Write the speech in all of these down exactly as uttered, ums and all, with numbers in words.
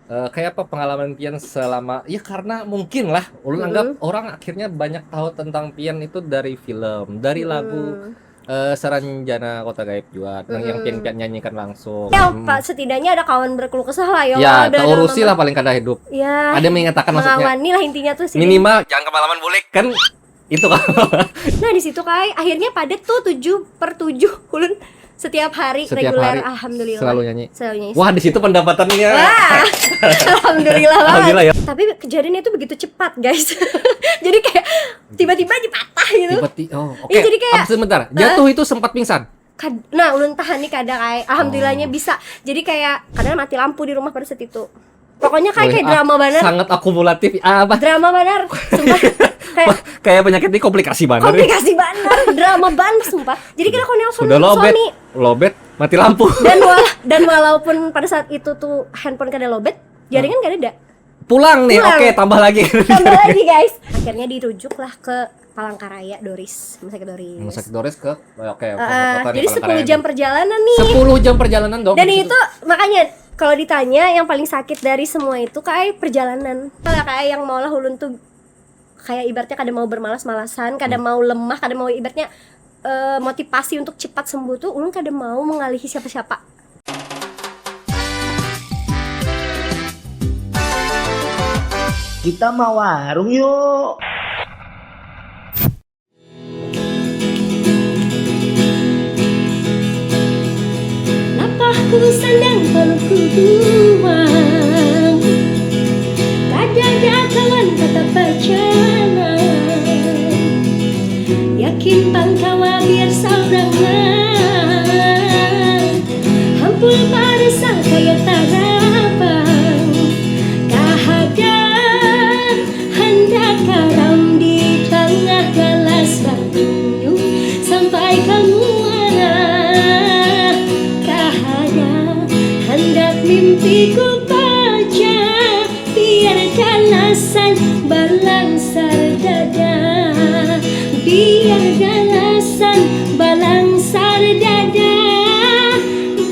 Eh, kayak apa pengalaman pian selama, ya, karena mungkin lah, ulun anggap orang akhirnya banyak tahu tentang pian itu dari film, dari lagu eh, Saranjana Kota Gaib juga, yang, yang pian, pian nyanyikan langsung. Ya, Pak, setidaknya ada kawan berkeluh kesah lah ya. Ya, Ada terusi mem- lah paling kada hidup. Ya, Ada mengatakan maksudnya. Mengawani lah intinya tuh sih. Minimal jangan kemalaman bulik kan. Itu kan. Nah, di situ kai akhirnya padat tuh tujuh per tujuh ulun setiap hari Setiap reguler, hari alhamdulillah. Selalu nyanyi. Selalu nyanyi. Wah, di situ pendapatannya. Wah, alhamdulillah banget. Alhamdulillah ya. Tapi kejadiannya itu begitu cepat, guys. Jadi kayak tiba-tiba dipatah gitu. Tiba-tiba, oh, oke. Iya, jadi kayak- Apa, sebentar. Jatuh itu sempat pingsan. Kad- nah, ulun tahan nih kada kai. Alhamdulillahnya bisa. Jadi kayak kadang mati lampu di rumah pada saat itu. Pokoknya kayak, Wih, kayak ah, drama banar. Sangat akumulatif. Ah, apa? Drama banar. Sumpah. Kayak Kayak penyakit ini komplikasi banget. Komplikasi banar. Drama banar sumpah. Jadi kira aku nelpon Sudah lobet, suami. Lobet, mati lampu. Dan wal- dan walaupun pada saat itu tuh handphone kada lobet, jaringan kada ada. Pulang nih. Pulang. Oke, tambah lagi. Tambah lagi, guys. Akhirnya dirujuklah ke Palangkaraya, Doris, Rumah Sakit Doris. Rumah Sakit Doris ke, oke, oke. Ah, Kota nih, jadi Palangkaraya sepuluh jam nih. Perjalanan nih. Sepuluh jam perjalanan dong. Dan Di situ. Itu makanya kalau ditanya yang paling sakit dari semua itu kai perjalanan. Kalau kai yang maulah ulun tuh kayak ibaratnya kada mau bermalas-malasan, kada mau lemah, kada mau ibaratnya eh, motivasi untuk cepat sembuh tuh ulun kada mau mengalihi siapa-siapa. Kita mau warung yuk. Lapahku sandang paluku guang. Kadada kawan tatap bajalan. Yakin pang kawa biar saurangan. Hampul parasa kaya tarabang. Kahadang handak karam di tangah galas banyu sampai ka muara. Kahadang handak mimpiku baca biar galasan balangsar dada. Biar galasan balangsar dada.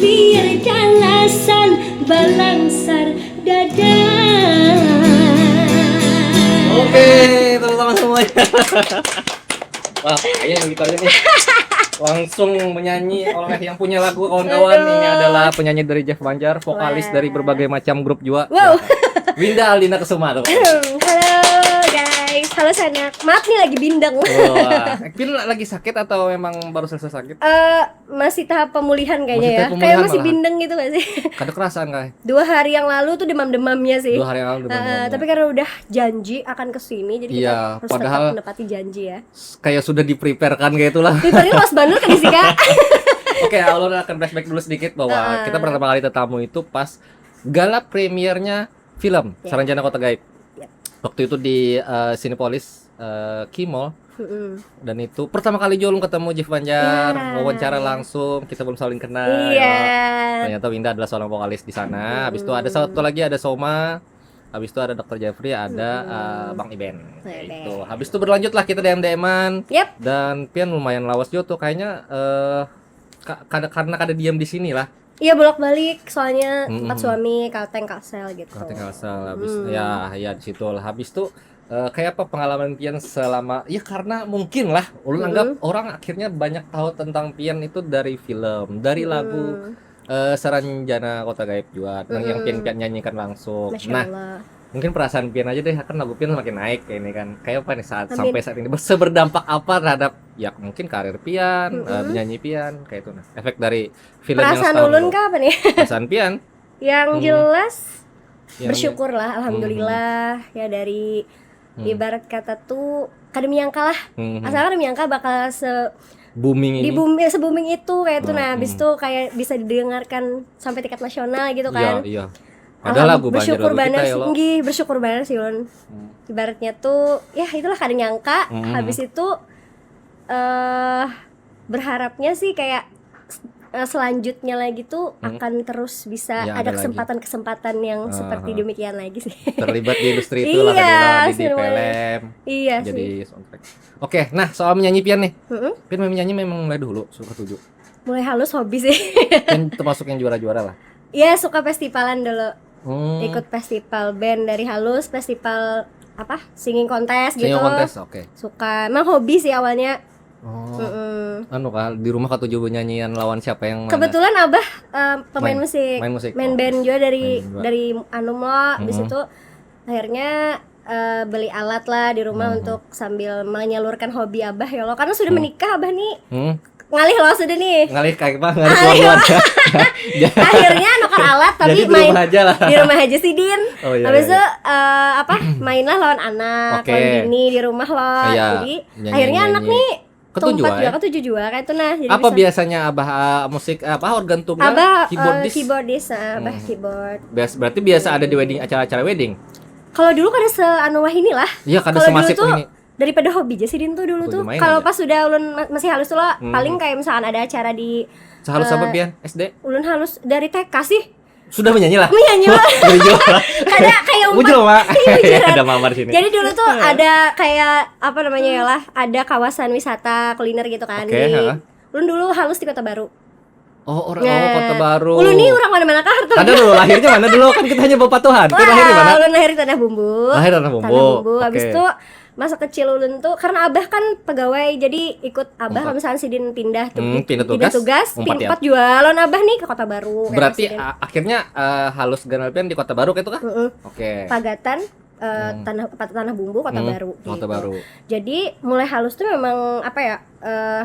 Biar galasan balangsar dada. Oke, tepuk tangan semuanya. Wah, kayaknya begitu aja nih. Langsung menyanyi oleh yang punya lagu, kawan-kawan. Aduh. Ini adalah penyanyi dari Jeff Banjar, vokalis Wah. Dari berbagai macam grup juga. Wow. Winda Aldina Kesuma tuh. Halo guys, halo sanak. Maaf nih lagi bindeng. Wah, Pin lagi sakit atau memang baru selesai sakit? Eh, masih tahap pemulihan kayaknya Masih ya. tahap pemulihan Kayak masih malahan. Bindeng gitu gak sih? Kada kerasan, kai. Dua hari yang lalu tuh demam-demamnya sih. Dua hari yang lalu Eh, demam-demamnya. Tapi karena udah janji akan kesini, jadi kita Iya, harus padahal- tetap menepati janji ya. Kayak sudah di-prepare-kan kayak itulah. Prepare-nya luas banget kan sih kak? Oke, ulun akan flashback dulu sedikit bahwa Ah. Kita pertama kali tetamu itu pas gala premiernya film Ya. Saranjana Kota Gaib. Ya. Waktu itu di eh, Cinepolis eh, Key Mall. Mm-mm. Dan itu pertama kali juga ulun ketemu Jeff Banjar, Ya. wawancara langsung, kita belum saling kenal. Iya. Ya. Ternyata Winda adalah seorang vokalis di sana. Habis itu ada satu lagi, ada Soma. Habis itu ada dokter Jeffrey, ada eh, Bang Iben. Bang Kayak Iben. Itu. Habis itu berlanjut lah kita D M D M-an. Yep. Dan pian lumayan lawas juga tuh kayaknya eh ka- kada, karena kada diam di sini lah. Iya, bolak-balik soalnya Mm-mm. Tempat suami, kalteng, kalsel gitu. Kalteng, kalsel, habis ya, ya, di situ lah. Habis itu eh, kayak apa pengalaman pian selama, ya, karena mungkin lah, ulun anggap orang akhirnya banyak tahu tentang pian itu dari film, dari lagu eh, Saranjana Kota Gaib juga, yang, yang pian, pian nyanyikan langsung. Masya Nah, Allah. Mungkin perasaan pian aja deh, kan lagu pian makin naik kayak ini kan. Kayak apa nih saat Amin. Sampai saat ini, ber- seberdampak apa terhadap, ya, mungkin karir pian, eh, menyanyi pian, kayak itu, nah, efek dari film yang Perasaan setahun ulun itu. Kah apa nih? Perasaan pian. Yang jelas Yang- bersyukur lah, alhamdulillah ya, dari ibarat kata tuh kada menyangka lah. Hmm. Asal kada menyangka bakal se Booming di ini. Bumi, se-booming itu kayak itu. Nah, Nah, habis hmm. itu kayak bisa didengarkan sampai tingkat nasional gitu Iya, kan. Iya. Padahal Alham- lagu Banjar bersyukur dulu banget kita ya, sih. lo. Nggih, bersyukur banget sih ulun. Hmm. Ibaratnya tuh ya itulah kada nyangka. Hmm. Habis itu eh berharapnya sih kayak eh, selanjutnya lagi tuh Hmm. akan terus bisa Ya, ada ada lagi. Kesempatan-kesempatan yang seperti Aha. Demikian lagi sih. Terlibat di industri itu Iya, lah, Kak Dela, di, di sebenarnya. Film. Iya Jadi sih. Soundtrack. Oke, nah, soal menyanyi pian nih. Mm-mm. Pian main menyanyi memang mulai dulu, suka tuju. Mulai halus hobi sih. Pian termasuk yang juara-juara lah. Iya, suka festivalan dulu. Hmm. Ikut festival band dari Halus, festival apa, singing contest Singing gitu. Contest, oke. Suka, emang hobi sih awalnya. Oh. Mm-mm. Anu kah, di rumah katuju nyanyian lawan siapa yang mana? Kebetulan abah eh, pemain Main- musik, main musik, main oke. Band juga dari Main juga. Dari Anum lo. Habis Mm-mm. Itu akhirnya eh, beli alat lah di rumah Mm-mm. Untuk sambil menyalurkan hobi abah ya lo, karena sudah Hmm. menikah abah nih. Hmm? Ngalih lo sudah nih. Ngalih kayak apa? Ngalih Ngalih. keluarga. Akhirnya nukar alat tapi Jadi di main rumah aja lah. Di rumah aja sih, Din. Oh, iya, Habis iya, itu eh, apa, mainlah lawan anak, Oke. Lawan bini di rumah lo. Iya, Jadi nyanyi, akhirnya anak nyanyi. Nih Ketuju, keempat eh? Juga, ketuju juga kayak itu nah. Jadi Apa bisa- biasanya abah eh, musik eh, apa, organ tunggal? Abah eh, Keyboardist. Keyboardist, eh, abah Hmm. Keyboard. Bias- berarti biasa ada di wedding, acara-acara wedding. Kalau dulu kada seanu wahini lah. Iya, kada Kalau dulu semacet tuh ini. Daripada hobi aja sih Din tuh dulu Hobi tuh. main Kalau aja. Pas sudah ulun ma- masih halus tuh lah, Hmm. Paling kayak misalkan ada acara di Sehalus eh, apa pian? S D? Ulun halus dari T K sih. Sudah menyanyi lah. Menyanyi lah. Bujur. Kada kayak umpat. Bujur, Mak. Iya, bujuran. Ada mamar sini. Jadi dulu tuh ada kayak apa namanya ya lah, ada kawasan wisata kuliner gitu kan. Oke, Di heeh. Ulun dulu halus di Kota Baru. Oh, orang Nah, oh, Kota Baru. Ulun nih orang mana-mana kah? Ada dulu, lahirnya mana dulu, kan kita hanya bawa patuhan. Kan lahir di mana? Ulun lahir di Tanah Bumbu. Lahir Tanah Bumbu. Tanah Bumbu. Habis Oke. Itu masa kecil ulun tuh karena abah kan pegawai, jadi ikut abah kalau misalnya sidin pindah tuh Hmm, gitu. Pindah tugas, Pindah tugas, umpat ya? Pindah jual lawan abah nih ke Kota Baru kayak Berarti sidin. A- akhirnya eh, halus ganal pian di Kota Baru kayak itu kah? Mm-mm. Oke. Pagatan eh, tanah Tanah Bumbu Kota Hmm, Baru Kota gitu. Baru. Jadi mulai halus tuh memang apa ya, eh,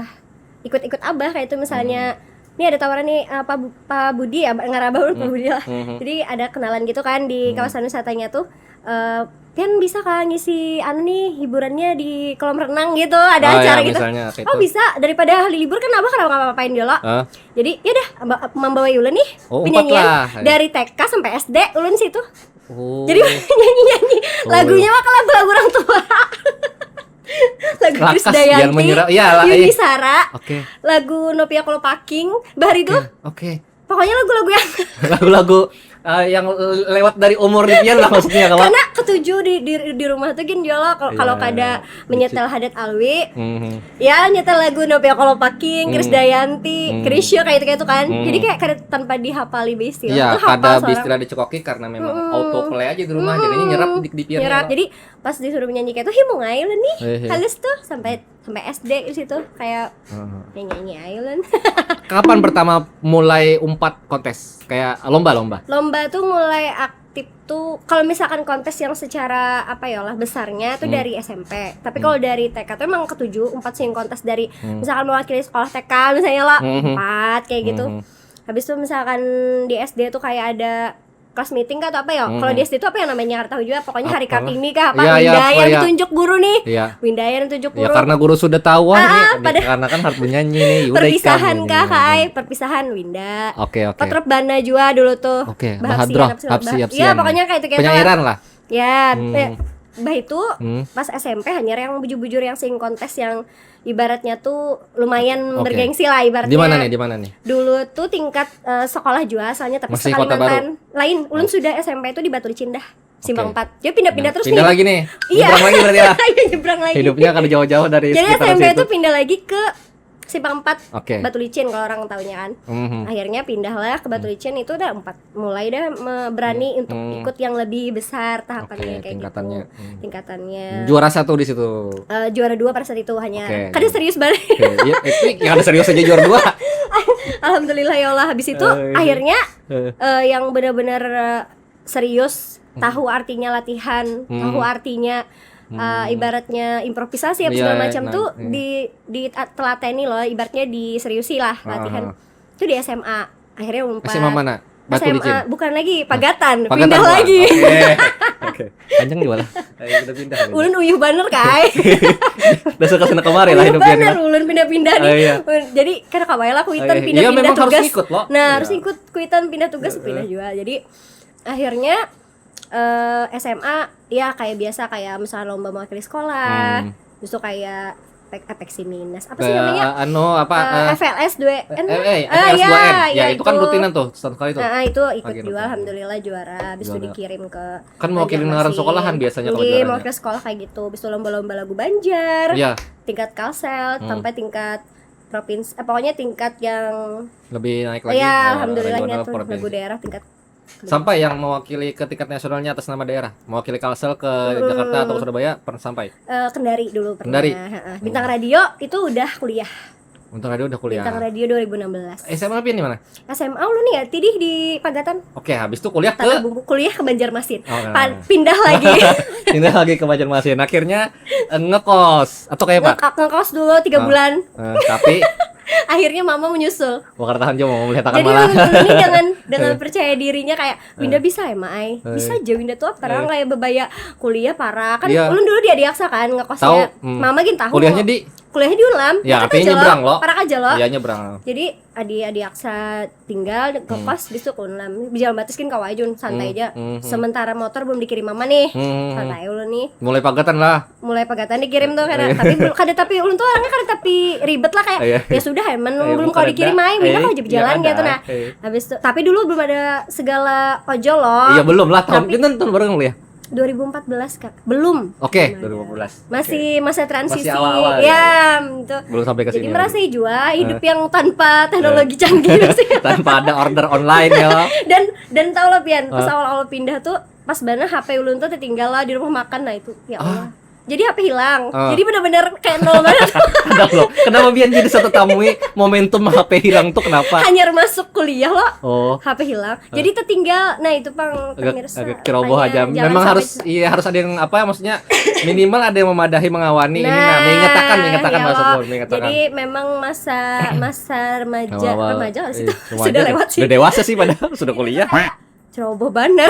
ikut-ikut abah kayak itu misalnya. Hmm. Ini ada tawaran nih eh, Pak Bu- Pak Budi ya, ngarang abah Pak Budi lah. Hmm. Jadi ada kenalan gitu kan di Hmm. Kawasan wisatanya tuh eh, Pian bisa kah ngisi anu nih hiburannya di kolam renang gitu, ada Oh, acara ya, gitu. Misalnya kayak Oh itu. Bisa, daripada hari libur kan abah kada ngapa-ngapain dia lah. Hah? Jadi ya dah, amba- membawa ulun nih Oh, penyanyian umpat lah. Dari T K sampai S D ulun situ. Oh. Jadi nyanyi-nyanyi Oh, lagunya mah ke lagu-lagu orang tua. Lagu Lakas, Krisdayanti, yang menyerap. Iya, lah, Yuni eh. Sara, Oke. Lagu Novia Kolopaking, Bahari tuh. Oke. Pokoknya lagu-lagu yang Lagu-lagu eh, yang lewat dari umur pian lah maksudnya kalau. Karena ketuju di, di di rumah tuh gini dia lah kalau kalau Iya. Kada menyetel Hadat Alwi, Mhm. Ya nyetel lagu Novia Kolopaking, Hmm. Krisdayanti, Hmm. Krisya kayak itu kayak itu kan. Hmm. Jadi kayak kada tanpa dihafali beistilah. Iya, Itu hafal kada seorang. Beistilah dicekoki karena memang Mm-mm. Auto play aja di rumah, Mm-mm. jadinya nyerap di di pian Nyerap. lah. Jadi pas disuruh menyanyi kayak itu himungai lah nih. Hehe. Halus tuh sampai sampai S D di situ kayak Heeh. nyanyi nyanyi ayo lan. Kapan pertama mulai umpat kontes? Kayak lomba-lomba. Lomba tuh mulai aktif tuh kalau misalkan kontes yang secara apa ya lah besarnya tuh Hmm. Dari S M P. Tapi Hmm. Kalau dari T K tuh emang ketuju umpat sing kontes dari Hmm. Misalkan mewakili sekolah T K misalnya lah Hmm. Empat kayak gitu. Hmm. Habis itu misalkan di S D tuh kayak ada class meeting kah atau apa ya? Hmm. Kalau di S D tuh apa yang namanya nggak tahu juga. Pokoknya hari Apa? Kartini kah apa? Iya, iya, Winda apa yang ya? Tunjuk guru nih. Iya. Winda yang Tunjuk Ya guru. Karena guru sudah tahu ah, Ah, ini, pada- karena kan harus menyanyi nih. Udah Perpisahan ikam ini. kah, Kai? Perpisahan Winda. Oke, oke. Petrep Bana juga dulu tuh. Oke, Bahapsian, bahadroh, apa sih? hapsi, Bah- hapsian. Iya, pokoknya kayak itu kayak Penyairan lah. Ya, Hmm. eh, bah itu Hmm. Pas S M P hanya yang bujur-bujur yang sing kontes yang ibaratnya tuh lumayan Oke. Bergengsi lah ibaratnya. Di mana nih? Di mana nih? Dulu tuh tingkat eh, sekolah juga soalnya tapi Masih se-Kalimantan. Kota Baru? Lain, ulun sudah S M P itu di Batu Licin dah. Simpang Oke. empat. Jadi pindah-pindah Nah, terus pindah nih. lagi nih. Iya. Nyebrang lagi berarti ya. Iya, nyebrang lagi. Hidupnya kada jauh-jauh dari Jadi sekitaran S M P situ. Itu pindah lagi ke Simpang empat. Oke. Batu Licin kalau orang taunya kan. Mhm. Akhirnya pindahlah ke Batu Licin itu udah empat mulai dah me- berani untuk Hmm. Ikut yang lebih besar tahapannya Oke, kayak tingkatannya. gitu. Hmm. Tingkatannya. Juara satu di situ. Eh, juara dua pada saat itu hanya Oke. Kada serius balik. Oke, iya, itu yang ada serius aja juara dua. Alhamdulillah ya Allah habis itu Eh, iya. Akhirnya Eh. eh, yang benar-benar eh, serius tahu artinya latihan, Hmm. tahu artinya eh, ibaratnya improvisasi apa Iya, segala iya, macam nah, tuh iya. di di telateni loh, ibaratnya diseriusi lah Ah, latihan. ah. Itu di S M A. Akhirnya umpat. S M A mana? Batu S M A Licin? Bukan lagi, Pagatan. Pagatan Pindah doang. Lagi. Oke. Oke. Panjang juga lah. Ayo, udah pindah. Ulun uyuh baner kai. Udah suka sana kemari lah Uyuh hidupnya nih baner, lah. ulun pindah-pindah nih. Oh, iya. Jadi kada kawa lah kuitan Iya, iya. pindah-pindah Iya, memang harus tugas. Ngikut, lo. Nah, Iya. Harus ikut kuitan pindah tugas pindah juga. Jadi akhirnya eh, S M A ya kayak biasa kayak misalnya lomba mewakili sekolah, Hmm. Terus tuh kayak pek- eh, peksi minas. Apa sih Kayak namanya? anu apa Eh, eh, F L S dua N eh, lah. eh, Ah, F L S ya, dua N. ya, Ya, itu kan itu. Rutin tuh, satu kali tuh. Nah, itu ikut Lagi juga rutin. Alhamdulillah juara. Habis itu Juara. Dikirim ke Kan mewakili Banjarmasin. ngaran sekolahan biasanya kalau Iya, juaranya. Mewakili sekolah kayak gitu. Habis itu lomba-lomba lagu Banjar. Iya. Tingkat Kalsel Hmm. Sampai tingkat provinsi. Eh, pokoknya tingkat yang Lebih naik lagi. Iya, eh, alhamdulillahnya regional tuh provinsi. Lagu daerah tingkat Sampai yang mewakili ke tingkat nasionalnya atas nama daerah, mewakili Kalsel ke Jakarta atau ke Surabaya, pernah sampai? Eh, Kendari dulu pernah. Kendari. Heeh. Bintang Radio itu udah kuliah. Bintang Radio udah kuliah. Bintang Radio dua ribu enam belas. S M A pian di mana? S M A ulun nih ya, tidih di Pagatan. Oke, habis itu kuliah ke Tanah Bumbu, kuliah ke Banjarmasin. Oh, nah. Pan- pindah lagi. Pindah lagi ke Banjarmasin. Akhirnya eh, ngekos atau kayak apa? Ngekos dulu tiga bulan. Eh, tapi Akhirnya mama menyusul. Wah, kada tahan juga mau melihat Jadi malah. Ulun ini dengan dengan percaya dirinya kayak Winda bisa ya, Mai. Bisa aja Winda tuh apa orang kayak bebaya kuliah parah. Kan Iya. Ulun dulu di Adiaksa kan ngekosnya. Tahu, hmm. Mama gin tahu. Kuliahnya di Kuliahnya di Unlam. Ya, Dekat tapi aja nyebrang, loh. Lo. Parak aja loh. Iya, nyebrang. Jadi adi Adiaksa tinggal ngekos di Unlam. Di Jalan Batis kan kawa aja santai Hmm, aja. hmm, hmm. Sementara motor belum dikirim mama nih. Hmm, hmm, hmm. Santai ulun nih. Mulai Pagatan lah. Mulai Pagatan dikirim tuh karena tapi belum kada tapi ulun tuh orangnya kada tapi ribet lah kayak Iya. Ya sudah emang Iya, belum bukan kalau dikirim ada. Mai Winda Iya, kalau jadi iya, jalan ada. Gitu nah. Iya. Habis itu tapi dulu belum ada segala ojol loh. Iya, belum lah, tahun Tapi- kita tahun berapa kuliah? dua ribu empat belas kak belum. Oke, dua ribu empat belas. Masih masa transisi. Masih awal-awal, Ya, ya. Gitu. Belum sampai ke Jadi sini merasa lagi. Jua hidup yang tanpa teknologi canggih sih. Tanpa ada order online ya. Dan dan tau lah Pian, pas Ah. awal-awal pindah tuh pas banget H P ulun tuh tertinggal lah di rumah makan. Nah itu ya Allah. Jadi H P hilang. Ah. Jadi benar-benar kayak nol banget. Kenapa lo? Kenapa Bian jadi satu tamui momentum H P hilang tuh kenapa? Hanyar masuk kuliah loh. Oh. H P hilang. Jadi tertinggal. Nah itu pang Agak, pemirsa. agak ceroboh Makanya aja. jangan Memang sampai harus iya harus ada yang apa maksudnya minimal ada yang memadahi mengawani ini nah mengatakan mengatakan ya maksud Allah. Lo, mengatakan. Jadi memang masa masa remaja Awal-awal. remaja nggak sih Eh, tuh? remaja Sudah deh. Lewat sih. Udah dewasa sih padahal sudah kuliah. Ceroboh banget.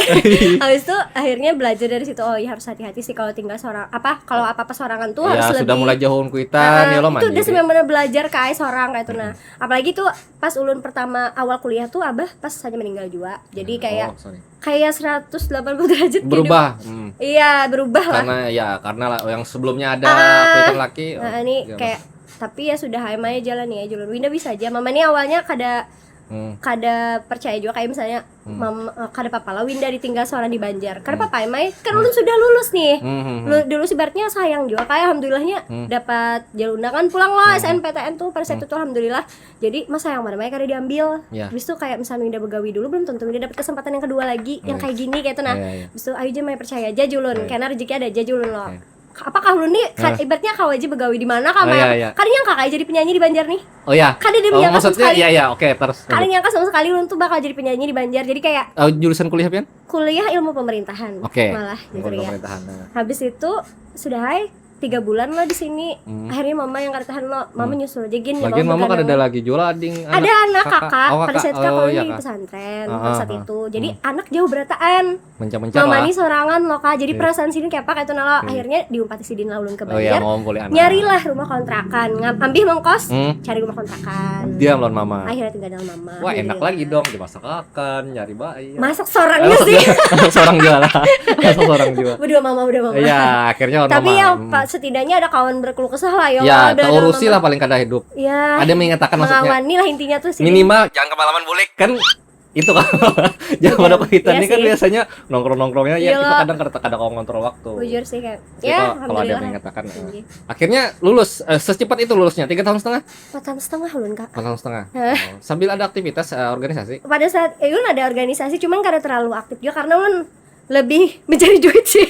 Habis itu akhirnya belajar dari situ oh iya harus hati-hati sih kalau tinggal seorang apa kalau apa-apa sorangan tuh Ya harus sudah lebih mulai jauh kuitan ya lo Nah, itu udah mandiri. Sebenarnya belajar kai seorang kayak itu nah apalagi tuh pas ulun pertama awal kuliah tuh abah pas hanya meninggal juga jadi kayak Oh, sorry. kayak seratus delapan puluh derajat gitu. Berubah. Hmm. Iya berubah lah. Karena ya karena lah yang sebelumnya ada Ah, kuitan laki. Nah, Oh, ini iya, kayak tapi ya sudah aja jalani aja Lun. Winda bisa aja. Mama ini awalnya kada Hmm. kada percaya juga kayak misalnya mam, eh, kada apa-apa lah Winda ditinggal seorang di Banjar. Kada apa-apa emang kan ulun sudah lulus nih. Hmm, hmm, hmm. Lu, dulu sih ibaratnya sayang juga kayak alhamdulillahnya dapat jalur undangan pulang lah S N P T N tuh pada saat itu tuh alhamdulillah. Jadi mas sayang mana Mai kada diambil. Ya. Habis itu kayak misalnya Winda begawi dulu belum tentu Winda dapat kesempatan yang kedua lagi yang kayak gini kayak itu nah. Iya, iya. Habis itu ayo aja Mai percaya aja julun karena rezeki ada aja julun loh. Oke. Apakah ulun nih kan ibaratnya kau aja begawi di mana kah Oh, Mai? iya, iya. Kan nyangka kayak jadi penyanyi di Banjar nih. Oh ya. Kada ada Oh, menyangka maksudnya sama sekali. Iya iya oke terus. Kada nyangka sama sekali ulun tuh bakal jadi penyanyi di Banjar. Jadi kayak Oh, jurusan kuliah Pian? Kuliah ilmu pemerintahan. Oke. Malah gitu Ilmu ya. Pemerintahan. Nah. Habis itu sudah hai tiga bulan lah di sini. Akhirnya mama yang kada tahan lo, mama nyusul aja gin. Lagian mama kan ada lagi jual ading Ada anak kakak, Oh, pada kakak. saat itu Oh, kalau iya, di Kak. Pesantren Ah, pada ah, saat ah. itu. Jadi anak jauh berataan. Mencar-mencar Mama lah. Ini sorangan loh kak. Jadi perasaan sini kayak apa kayak itu nah lo. Akhirnya diumpat sidin lah ulun ke Oh iya, Banjar. mau boleh anak. Nyarilah rumah kontrakan. Ngam- Ambih mengkos, Hmm. cari rumah kontrakan. Diam lawan mama. Akhirnya tinggal dengan mama. Wah, enak Alhamdulillah. Lagi dong dimasak akan, nyari bayi. Masak seorang juga sih. Seorang jual lah. Masak seorang jual. Berdua mama, berdua mama. Iya, akhirnya lawan Tapi mama. ya Hmm. Pak setidaknya ada kawan berkeluh kesah lah ya. Ya, Allah, ada terusi mama. Lah paling kada hidup. Ya. Ada yang mengatakan maksudnya. Mengawani lah intinya tuh sih. Minimal jangan kemalaman bulik kan itu kan. Jangan pada kuitan Iya ini kan sih. Biasanya nongkrong-nongkrongnya ya Iya kita loh. Kadang kada kada kawa ngontrol waktu. Bujur sih kayak. Tapi Ya, kalau, kalau ada yang alhamdulillah. Mengatakan. Iya. Akhirnya lulus eh, secepat itu lulusnya tiga tahun setengah. Empat tahun setengah ulun kak. Empat tahun setengah. Oh, sambil ada aktivitas eh, organisasi. Pada saat eh, ulun ada organisasi cuman karena terlalu aktif juga karena ulun lebih mencari duit sih.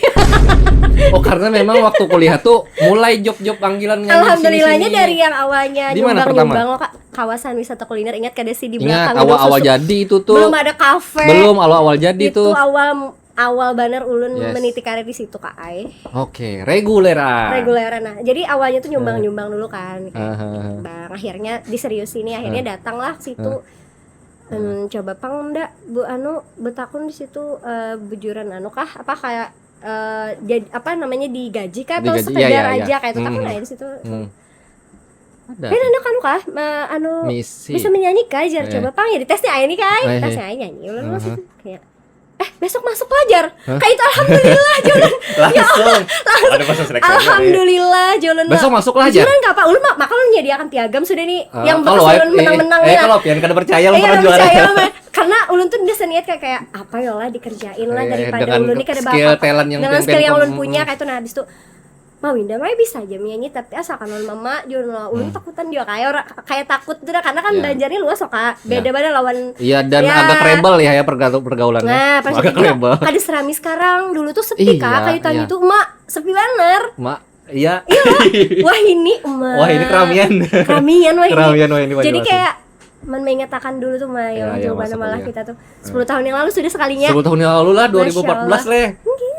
Oh karena memang waktu kuliah tuh mulai job-job panggilan nganyi Alhamdulillahnya sini-sini. Dari yang awalnya Di mana nyumbang pertama? Nyumbang loh kak kawasan wisata kuliner ingat kada sih di Ingat belakang awal-awal Gunung Susu? Jadi itu tuh. Belum ada kafe. Belum awal-awal jadi Itu tuh. Awal awal banget ulun Yes. Meniti karir di situ kak ai. Oke, reguleran. Reguleran nah. Jadi awalnya tuh nyumbang-nyumbang dulu kan. Heeh. Bang akhirnya diseriusi nih akhirnya datanglah ke situ. Hmm, coba pang ndak bu anu betakun di situ eh, bujuran anu kah apa kayak eh, jadi apa namanya digaji kah atau Digaji, sekedar iya, iya, iya. aja kayak itu kan Hmm. nah di situ. Hmm. Ada. Eh anak anu kah ma- anu Misi. Bisa menyanyi kah jar Eh. Coba pang ya dites nih ayo nih kah Eh, tes eh. nih ayo nyanyi ulun Aha. langsung kayak eh besok masuk lah jar kayak itu alhamdulillah jar ulun. Ya Langsung. Allah, langsung Ada proses seleksinya, alhamdulillah jar ulun. Besok masuk lah, jar. Jar ulun nggak apa ulun mak maka ulun menyediakan piagam sudah nih Eh, yang kalau bekas wife- ulun menang-menang eh, lah. kalau Pian kada percaya Eh, pernah orang juara. Percaya mah. Karena ulun tuh udah niat kayak kayak apa ya lah dikerjain lah Eh, daripada dengan ulun nih kada skill bakal talent yang dengan pian- skill yang pian- ulun mm, punya mm. Kayak itu nah habis itu Mawinda mah bisa aja menyanyi, tapi asalkan lawan mama jua lah. Ulun takutan juga kayak orang, kayak takut tuh dah, karena kan Ya. Banjar ini luas loh kak, beda banget lawan Iya, dan Ya. agak rebel ya, ya pergau- pergaulannya. Nah, pas Agak itu juga rebel. Kada serami sekarang. Dulu tuh sepi Iya, kak, kayu tangi iya. tuh emak sepi banar. Mak, iya. Wah ini emak. Wah, ini keramian. Keramian wah ini. Keramian wah ini, Jadi wajar kayak man mengingatkan dulu tuh mah yang Iya, iya, jawaban masa malah kuliah. Kita tuh sepuluh tahun yang lalu sudah sekalinya. Sepuluh tahun yang lalu lah, dua ribu empat belas Masya Allah. leh.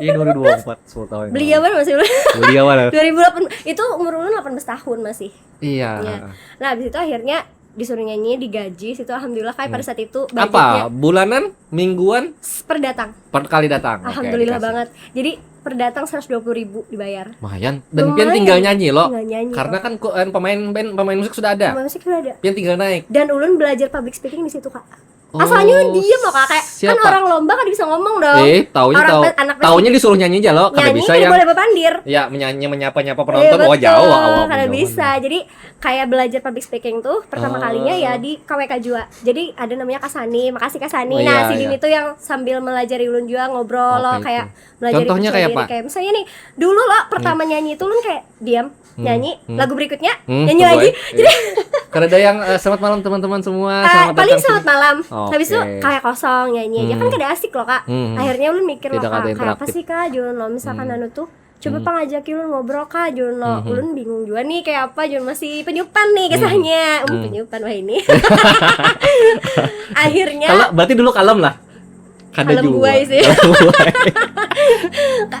Iya, dua ribu empat, sepuluh tahun. Yang Belia lalu. Banget masih Belia banget. Dua ribu delapan itu umur ulun delapan belas tahun masih. Iya. Ya. Nah, habis itu akhirnya disuruh nyanyi, digaji situ, alhamdulillah kayak pada saat itu Apa? budgetnya Bulanan, mingguan, per datang. Per kali datang. Oke, Alhamdulillah dikasih. Banget. Jadi per datang seratus dua puluh ribu dibayar. Lumayan. Dan Lumayan. pian tinggal nyanyi loh. Tinggal nyanyi. Karena kan ko- kan pemain band, pemain musik sudah ada. Pemain musik sudah ada. Pian tinggal naik. Dan ulun belajar public speaking di situ kak. Oh, Asalnya diem loh kak, kayak siapa? Kan orang lomba kan bisa ngomong dong. Eh, taunya Orang tahu. pe- anak Taunya disuruh nyanyi aja loh, kada nyanyi bisa kada yang boleh berpandir. Ya, menyanyi, menyapa-nyapa Iya, penonton, wah betul, jauh, awal kada jauh. Bisa. Jadi kayak belajar public speaking tuh pertama Ah. kalinya ya di K W K jua. Jadi ada namanya Kasani, makasih Kasani. Oh, Nah, iya, si Dini iya. Tuh yang sambil melajari ulun juga ngobrol Oke, loh, oke. Kayak melajari Contohnya percaya kayak diri. Apa? Kayak misalnya nih, dulu loh pertama nyanyi itu ulun kayak diam, nyanyi, Hmm. Lagu berikutnya Hmm, nyanyi tunggu, lagi. eh. Iya. Kada ada yang eh, selamat malam teman-teman semua. Ah, Selamat paling datang selamat sini. malam. Oke. Habis itu kayak kosong nyanyi aja kan Hmm. Kada asik loh kak. Hmm. Akhirnya ulun mikir Tidak loh ada kak, kayak apa interaktif. Sih kak, Jul, no? Misalkan Hmm. anu tuh coba pangajaki ulun ngobrol kak, Jul, no? Hmm. Ulun bingung juga nih kayak apa, Jul, masih penyupan nih kisahnya. Hmm, Hmm. penyupan wah ini. Akhirnya Kalau berarti dulu kalem lah. Kada Kalem juga. Buai sih.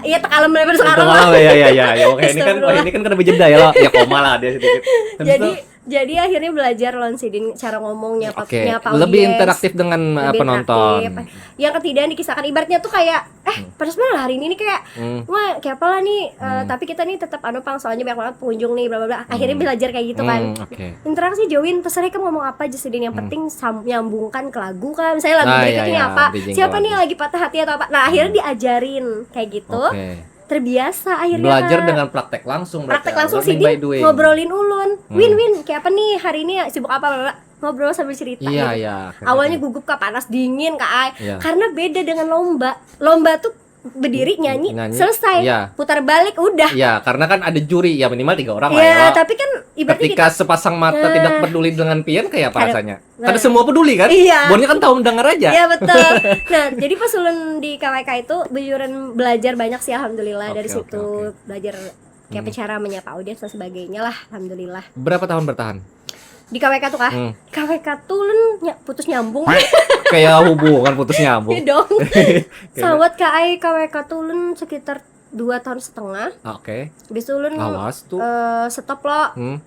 Iya, tak kalem level sekarang lah. Kalem, ya, ya, ya, ya. Oke, ini kan, oh, Astagfirullah. Ini kan kena berjeda ya lo. Ya koma lah dia sedikit. Habis Jadi itu, jadi akhirnya belajar lawan sidin cara ngomongnya, Oke, nyapa lebih audiens. Interaktif dengan eh, Lebih penonton. Interaktif. Yang ketiga yang dikisahkan ibaratnya tuh kayak eh pada mana hari ini nih kayak Hmm. wah kayak apa lah nih eh, Hmm. Tapi kita nih tetap anu pang soalnya banyak banget pengunjung nih bla bla bla, akhirnya belajar kayak gitu kan. Hmm, oke. Interaksi join terserah kamu ngomong apa aja sidin, yang penting sam- nyambungkan ke lagu kan, misalnya lagu Nah, berikutnya iya, iya, apa, bridging siapa ke nih lagu. Yang lagi patah hati atau apa, nah akhirnya diajarin kayak gitu. Oke. Terbiasa akhirnya Belajar Kak. Dengan praktek langsung berarti Praktek ya. Langsung Learning sidin by doing. Ngobrolin ulun, Hmm. Win, Win, kayak apa nih hari ini ya, sibuk apa, bla, bla, bla. Ngobrol sambil cerita Iya, gitu. Iya. Awalnya gugup kak, panas dingin kak ai. Iya. Karena beda dengan lomba. Lomba tuh berdiri nyanyi, Nyanyi, selesai, iya. Putar balik udah. Iya, karena kan ada juri ya, minimal tiga orang lah Iya, ya. tapi kan ibaratnya Ketika kita- sepasang mata Nah. Tidak peduli dengan pian, kayak apa Kada- rasanya? Nah. Kada semua peduli kan? Iya. Bonnya kan tahu mendengar aja. Iya betul. Nah, jadi pas ulun di K W K itu bejuran belajar banyak sih, alhamdulillah, dari Oke, situ. Oke, oke. Belajar kayak apa cara menyapa audiens dan sebagainya lah, alhamdulillah. Berapa tahun bertahan? Di K W K tuh kah? Hmm. K W K tuh ulun ny- putus nyambung. Kayak hubungan putus nyambung. Iya dong. Kayak- Sawat kak ai, K W K tuh ulun sekitar dua tahun setengah. Oke. Habis itu ulun Lawas tuh. Eh, stop lo. Hmm.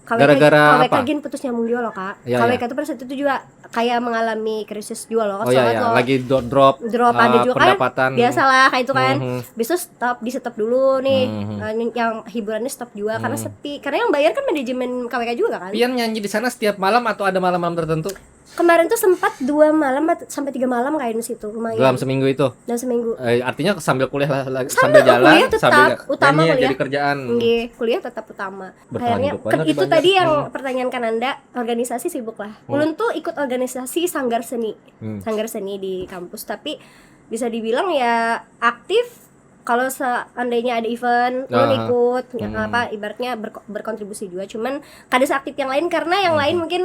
K W K, Gara-gara K W K apa? Gin putus nyambung juga loh kak. Iya, K W K iya. Itu pada saat itu juga kayak mengalami krisis juga loh. Oh iya, Sawat iya. Lo. Lagi do- drop, Drop eh, ada juga kan. Pendapatan. Biasalah kayak itu kan. Mhm. Bisa stop, di stop dulu nih. Mhm. Eh, yang hiburannya stop juga karena Mhm. Sepi. Karena yang bayar kan manajemen K W K juga kan. Pian nyanyi di sana setiap malam atau ada malam-malam tertentu? Kemarin tuh sempat dua malam bat- sampai tiga malam kayak di situ, lumayan. Dalam seminggu itu. Dalam seminggu. Eh, artinya sambil kuliah lah, lah- Sambil sambil jalan, kuliah tetap, sambil utama nyanyi kuliah. Jadi kerjaan. Nggih, kuliah tetap utama. Bertahan Akhirnya hidup kan banget itu banyak. Tadi yang Hmm. Pertanyaan Kananda, organisasi sibuk lah. Hmm. Ulun tuh ikut organisasi sanggar seni. Hmm. Sanggar seni di kampus, tapi bisa dibilang ya aktif. Kalau seandainya ada event, ulun Aha. ikut, ya, Hmm. apa ibaratnya berko- berkontribusi juga. Cuman kada seaktif yang lain karena yang Hmm. lain mungkin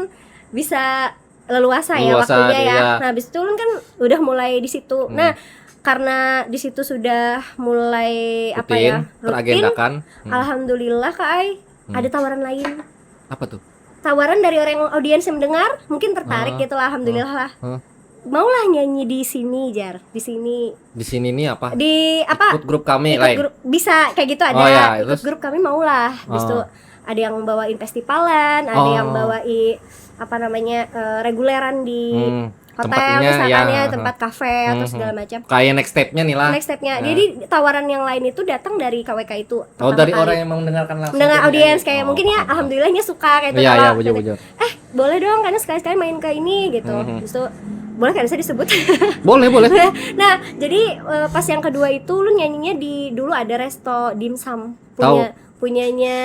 bisa leluasa ya Leluasa, waktunya ya. iya. Nah, habis itu ulun kan udah mulai di situ. Hmm. Nah, karena di situ sudah mulai apa ya, Rutin, teragendakan. Hmm. Alhamdulillah kak ai, Hmm. Ada tawaran lain. Apa tuh? Tawaran dari orang audiens yang mendengar, mungkin tertarik Ah. Gitu lah, alhamdulillah lah. Hah? Maulah nyanyi di sini, jar, di sini. Di sini nih apa? Di apa? Ikut grup kami, Ikut Lai. Grup, bisa kayak gitu ada. Oh, ya, Ikut terus? Grup kami maulah. Habis Oh. Itu ada yang bawain festivalan, ada Oh. Yang bawain apa namanya eh, reguleran di Hmm, hotel tempatnya, misalkan ya, ya, heeh. Tempat kafe Hmm, atau hmm. Segala macam. Kayak next step-nya nih lah. Next step-nya. Nah. Jadi tawaran yang lain itu datang dari K W K itu. Oh, Pertama dari kali. Orang yang mendengarkan langsung. Mendengar Jadi, audiens oh, kayak mungkin ya paham, paham. Alhamdulillahnya suka kayak gitu. Iya, iya, Kalau bujur, bujur. Eh, boleh dong karena sekali-sekali main ke ini gitu. Mhm. Terus tuh boleh kan saya disebut? Boleh, boleh. Nah, jadi eh, pas yang kedua itu lu nyanyinya di dulu ada resto dimsum Tahu. punya punyanya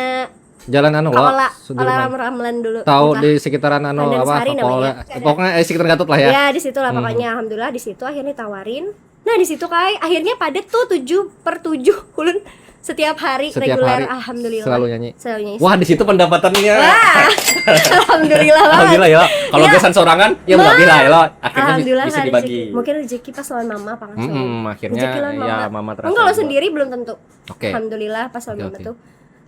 Jalan anu Kaola, lah, Sudirman. Kaola Ramlan dulu. Tahu Entah. Di sekitaran anu Pandan apa? Sari Kaola. Namanya. Eh, pokoknya eh, sekitar Gatot lah ya. Ya, di situ lah Hmm. Pokoknya alhamdulillah di situ akhirnya tawarin. Nah, di situ kai akhirnya padat tuh tujuh per tujuh ulun Setiap hari Setiap reguler, hari alhamdulillah. Selalu nyanyi. Selalu nyanyi. Wah, di situ pendapatannya. Wah, alhamdulillah banget. Alhamdulillah ya. Kalau Ya. biasanya sorangan, ya mau Wah. bilang ya lo. Akhirnya Alhamdulillah bisa ada dibagi. Rezeki. Mungkin rezeki pas lawan mama apa kan? Mm-mm, akhirnya Rezeki lawan ya mama. Mama Enggak, terasa kalau juga. Sendiri belum tentu. Oke. Alhamdulillah pas lawan Oke, mama oke. Tuh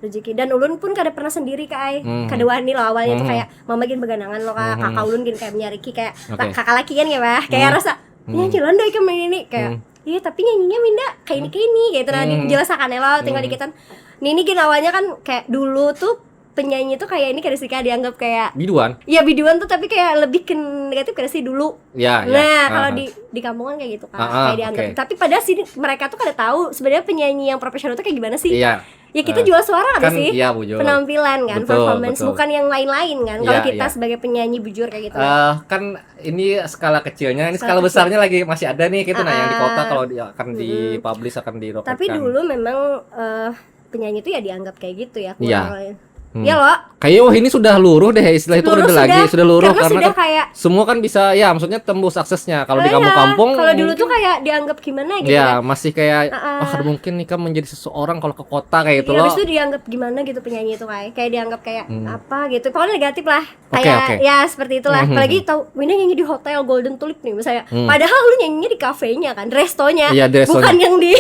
rezeki. Dan ulun pun kada pernah sendiri, Kak, ai. Hmm. Kada wani lo awalnya tuh Hmm. Kayak mama gin beganangan lo, Kak. Hmm. Kakak ulun gin kayak menyariki kayak Oke. kakak lakian ya, bah. Kayak Hmm. Rasa Hmm. nyanyi lo doi kayak ini kayak. Hmm. Iya, tapi nyanyinya minda kayak ini kayak ini kayak itu nah Hmm. dijelasakannya lo tinggal Hmm. dikitan. Nini gin awalnya kan kayak dulu tuh penyanyi tuh kayak ini kada sih, Kak, dianggap kayak Biduan. ya biduan tuh tapi kayak lebih ke negatif kada sih dulu. Ya, ya. Nah, kalau Aha. di di kampung kan kayak gitu, Kak. Ah, ah, Kayak dianggap. Oke. Tapi padahal sih mereka tuh kada tahu sebenarnya penyanyi yang profesional tuh kayak gimana sih. Iya. Ya kita Ah. jual suara kan Kan, sih. Iya, bujur. Penampilan kan, Betul, performance betul. Bukan yang lain-lain kan. Kalau Iya, kita iya. Sebagai penyanyi bujur kayak gitu. Eh, kan ini skala kecilnya, ini skala Skala besarnya lagi masih ada nih kita nah yang di kota Ah. Kalau di, akan di publish akan di Tapi dulu memang eh, penyanyi tuh ya dianggap kayak gitu ya. Iya. Kurang lain. Hmm. Ya lo. Kayak wah ini sudah luruh deh istilah itu Luruh udah lagi sudah. sudah luruh Karena karena, sudah kan kayak semua kan bisa ya maksudnya tembus aksesnya kalau di Oh, iya. kampung-kampung Kalau dulu tuh kayak dianggap gimana gitu ya kan. masih kayak Ah, ah. Wah, ada mungkin nih kan menjadi seseorang kalau ke kota kayak gitu Iya, loh. Habis itu dianggap gimana gitu penyanyi itu, kayak kayak dianggap kayak Hmm. apa gitu. Pokoknya negatif lah. Oke, Kayak oke. Ya seperti itulah. Hmm. Apalagi tau Winda nyanyi di hotel Golden Tulip nih misalnya. Hmm. Padahal lu nyanyinya di kafenya kan, restonya. Iya, di restonya. Bukan yang di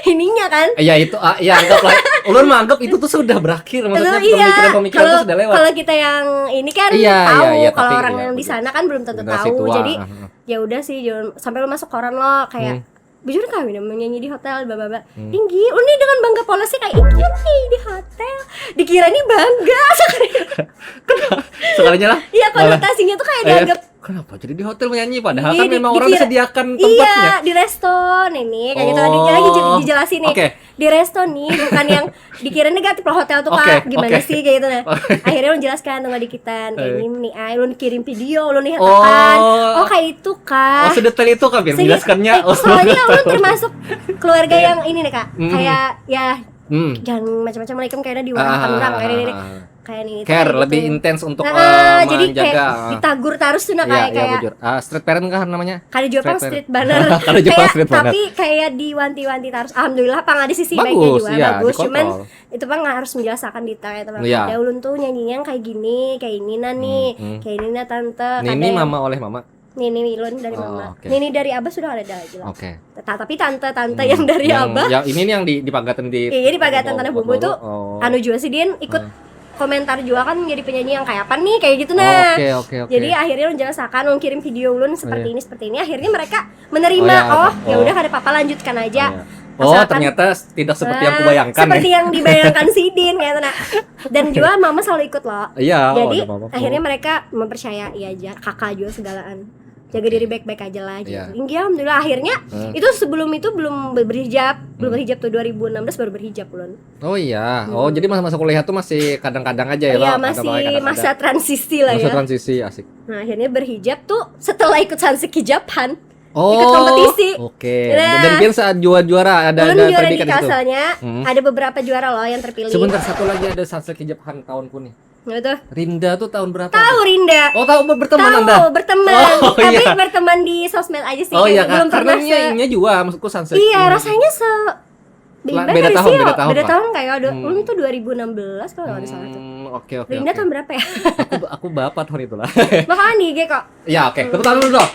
ininya kan. Ya itu ah, ya anggaplah ulun menganggap itu tuh sudah berakhir maksudnya Itu iya. pemikiran-pemikiran Kalau tuh sudah lewat. Kalau kita yang ini kan Iya, tahu iya, iya, kalau tapi orang iya, yang di betul. Sana kan belum tentu Generasi tahu. Tua. Jadi Ah, ah. Ya udah sih, jangan sampai lu masuk koran lo kayak Hmm. Bujur kami nih menyanyi di hotel bla bla bla. Hmm. Tinggi, lu nih dengan bangga polos sih kayak ini nih di hotel. Dikira nih bangga sekali. Sekalinya lah. Iya, Malah. Konotasinya tuh kayak Eh, dianggap Kenapa jadi di hotel menyanyi padahal Iya, kan di- memang orang dikira- disediakan Iya, tempatnya. Di resto nih nih kayak gitu Oh. lagi lagi di- dijelasin nih. Oke. Di resto nih bukan yang dikira negatif lah hotel tuh Oke, Kak. Gimana oke. sih kayak gitu nah. Oke. Akhirnya lu jelaskan tuh dikit. Kayak Eh. ini nih, ay, lu kirim video, lu nih Oh. kan. Oh, kayak itu Kak. Oh, sedetail itu kan biar Sini, menjelaskannya. eh, Oh, soalnya sedetail lu itu. Termasuk keluarga yang ini nih Kak. Hmm. Kayak ya Hmm. jangan macam-macam lah ikam kayak di Ah, orang kayak ah, ini ah. Kayak ini Care kayak lebih gitu. Intens untuk Nah, eh, jadi menjaga. kayak ditagur terus tuh nah Iya, kayak iya, kayak bujur. Ah, street parent kah namanya? Kada jua pang Street street banner. Kada jua pang Kayak- street banner. Tapi kayak diwanti-wanti terus. Alhamdulillah pang ada sisi Bagus, baiknya juga iya, bagus. Cuman dikontrol. Itu pang harus menjelaskan detail itu. Iya. Ya ulun tuh nyanyinya yang kayak gini, kayak ini nah nih, Hmm, hmm. Kayak ini nah tante. Nini Kada- mama oleh mama. Nini Wilun dari Oh, mama. Oke. Nini dari abah sudah ada lagi lah. Oke. Ta- Tapi tante-tante Hmm. yang dari Yang- abah. Ya ini nih yang di di Pagatan di Iya, di Pagatan Tanah Bumbu tuh, Oh. Anu juga sih Din ikut Hmm. komentar juga kan jadi penyanyi yang kayak apa nih kayak gitu nah. Oke, oke, oke. Jadi akhirnya ulun jelaskan, ulun kirim video ulun seperti Iya. ini seperti ini akhirnya mereka menerima. Oh, iya, Oh, oke. ya Oh. Udah kada apa-apa lanjutkan aja. Oh, iya. Oh, Asalkan- ternyata tidak seperti yang Nah, kubayangkan. Seperti Ya. Yang dibayangkan sidin kayak gitu nah. Dan juga mama selalu ikut loh. Iya, oh, Jadi ada mama. akhirnya mereka mempercayai aja kakak juga segalaan. Jaga diri baik-baik aja lah gitu. Iya. Tinggi alhamdulillah akhirnya Hmm. Itu sebelum itu belum ber- berhijab, belum Hmm. berhijab tuh dua ribu enam belas baru berhijab ulun. Oh iya. Oh, jadi masa-masa kuliah tuh masih kadang-kadang aja ya Iya, lo. masih Kadang-kadang masa ada. Transisi lah Masa ya. transisi asik. Nah, akhirnya berhijab tuh setelah ikut Sansik Hijaban. Oh, Ikut kompetisi. Oke. Nah. Dan Pian saat juara-juara ada Ulun ada juara di predikat itu. Kalselnya, Hmm. Ada beberapa juara loh yang terpilih. Sebentar satu lagi ada Sansik Hijaban tahunku nih. Nah, itu. Rinda tuh tahun berapa? Tahu Rinda. Oh, tahu ber- berteman Tahu, Anda? Berteman. Oh, Tapi iya. Berteman di sosmed aja sih. Oh iya Kayak belum kan. Karena pernah nyanyinya se- juga maksudku Sansik. Iya, Hmm. rasanya se La- beda, beda sih, tahun, yo. Beda tahun, Beda Kak? Tahun kayak ada. Hmm. Ulun itu dua ribu enam belas kalau nggak salah tuh. Hmm, oke oke. Rinda Oke. Tahun berapa ya? Aku aku bapak tahun itulah. Makanya nih, Ge, kok. Ya oke, tepuk tangan dulu dong.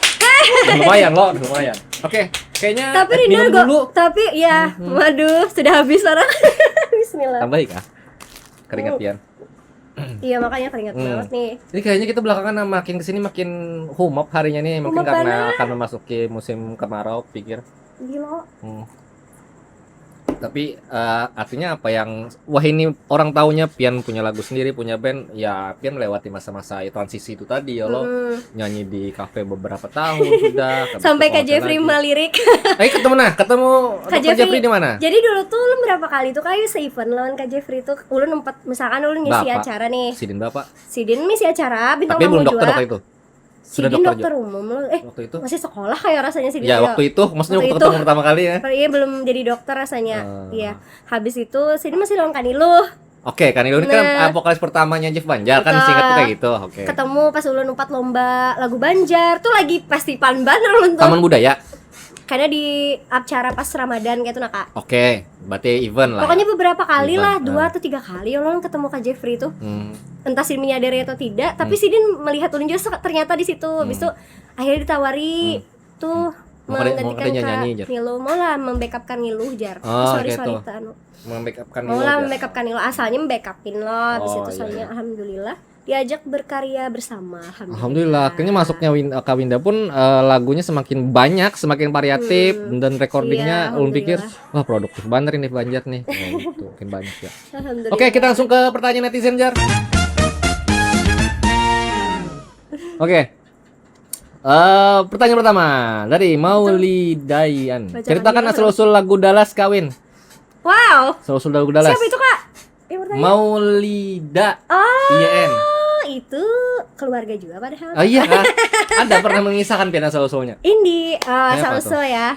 Lumayan loh, lumayan. Oke, kayaknya Tapi eh, Rinda minum juga. Dulu. Tapi ya, Mhm. Waduh, sudah habis orang. Bismillah. Tambahi kah? Keringat Oh. Pian. Iya, makanya keringat Hmm. banget nih. Ini kayaknya kita belakangan makin kesini makin humap harinya nih, mungkin Humap karena banget. Akan memasuki musim kemarau, pikir. Gila. Hmm. Tapi eh, artinya apa yang wah ini orang taunya Pian punya lagu sendiri, punya band, ya Pian melewati masa-masa transisi itu tadi ya lo Hmm. Nyanyi di kafe beberapa tahun sudah. Habis Sampai itu Kak hotel Jeffrey lagi. Melirik. Eh ketemu nah, ketemu Kak Dokter Jeffrey di mana? Jadi dulu tuh lu berapa kali tuh kayak se-event lawan Kak Jeffrey tuh ulun empat misalkan ulun ngisi Bapak. Acara nih. Sidin Bapak. Sidin ngisi acara bintang Tapi tamu belum dokter juga. Waktu itu. Sudah Sidin dokter dokter juga. Umum lo. Eh, Waktu itu. Masih sekolah kayak rasanya Sidin. Ya waktu itu maksudnya Waktu waktu itu. Ketemu pertama kali ya. Kalau iya belum jadi dokter rasanya. Ah. Iya. Habis itu Sidin masih lawan Kanilu. Oke, Sidin Kanilu ini kan nah, vokalis pertamanya Jeff Banjar kan singkat tuh kayak gitu. Oke. Ketemu pas ulun umpat lomba lagu Banjar tuh lagi festival banget ulun tuh. Taman Budaya. Karena di acara pas Ramadan gitu nah, Kak. Oke, berarti event lah. Pokoknya beberapa kali Event, lah, dua ah. atau tiga kali ulun ketemu Kak Jeffrey tuh. Hmm. Entah sidin menyadari atau tidak, tapi Hmm. sidin melihat ulun juga se- ternyata di situ. Habis Hmm. Itu akhirnya ditawari Hmm. tuh Mau kada- mau menggantikan kada Kak nyanyi, Jar? Nilo, mau lah membackup Kak Nilo, Jar. Oh, Sorry, gitu. sorry, Kak, anu. Membackup Kak Nilo, Mau lah Jar. Membackup Kak Nilo, asalnya membackup Nilo. Habis Oh, itu iya, soalnya iya. Alhamdulillah diajak berkarya bersama. Alhamdulillah. Alhamdulillah, akhirnya masuknya Win, eh, Kak Winda pun, eh, lagunya semakin banyak, semakin variatif, Hmm. dan recordingnya Iya, ulun pikir, alhamdulillah. Wah, produktif banget ini Banjar nih. Nah, gitu, makin banyak ya. Alhamdulillah. Oke, kita langsung ke pertanyaan netizen, Jar. Oke. Eh, pertanyaan pertama dari Maulidayan. Bacakan Ceritakan dulu. Asal-usul lagu Dallas, Kak Win. Wow. Asal-usul lagu Dallas. Siapa itu, Kak? Yang bertanya? Maulida. Oh, Iya, En. Itu keluarga juga padahal. Oh iya, Kak. Ada pernah mengisahkan pian asal-usulnya? Ini uh, Kayak apa Asal-usul ya.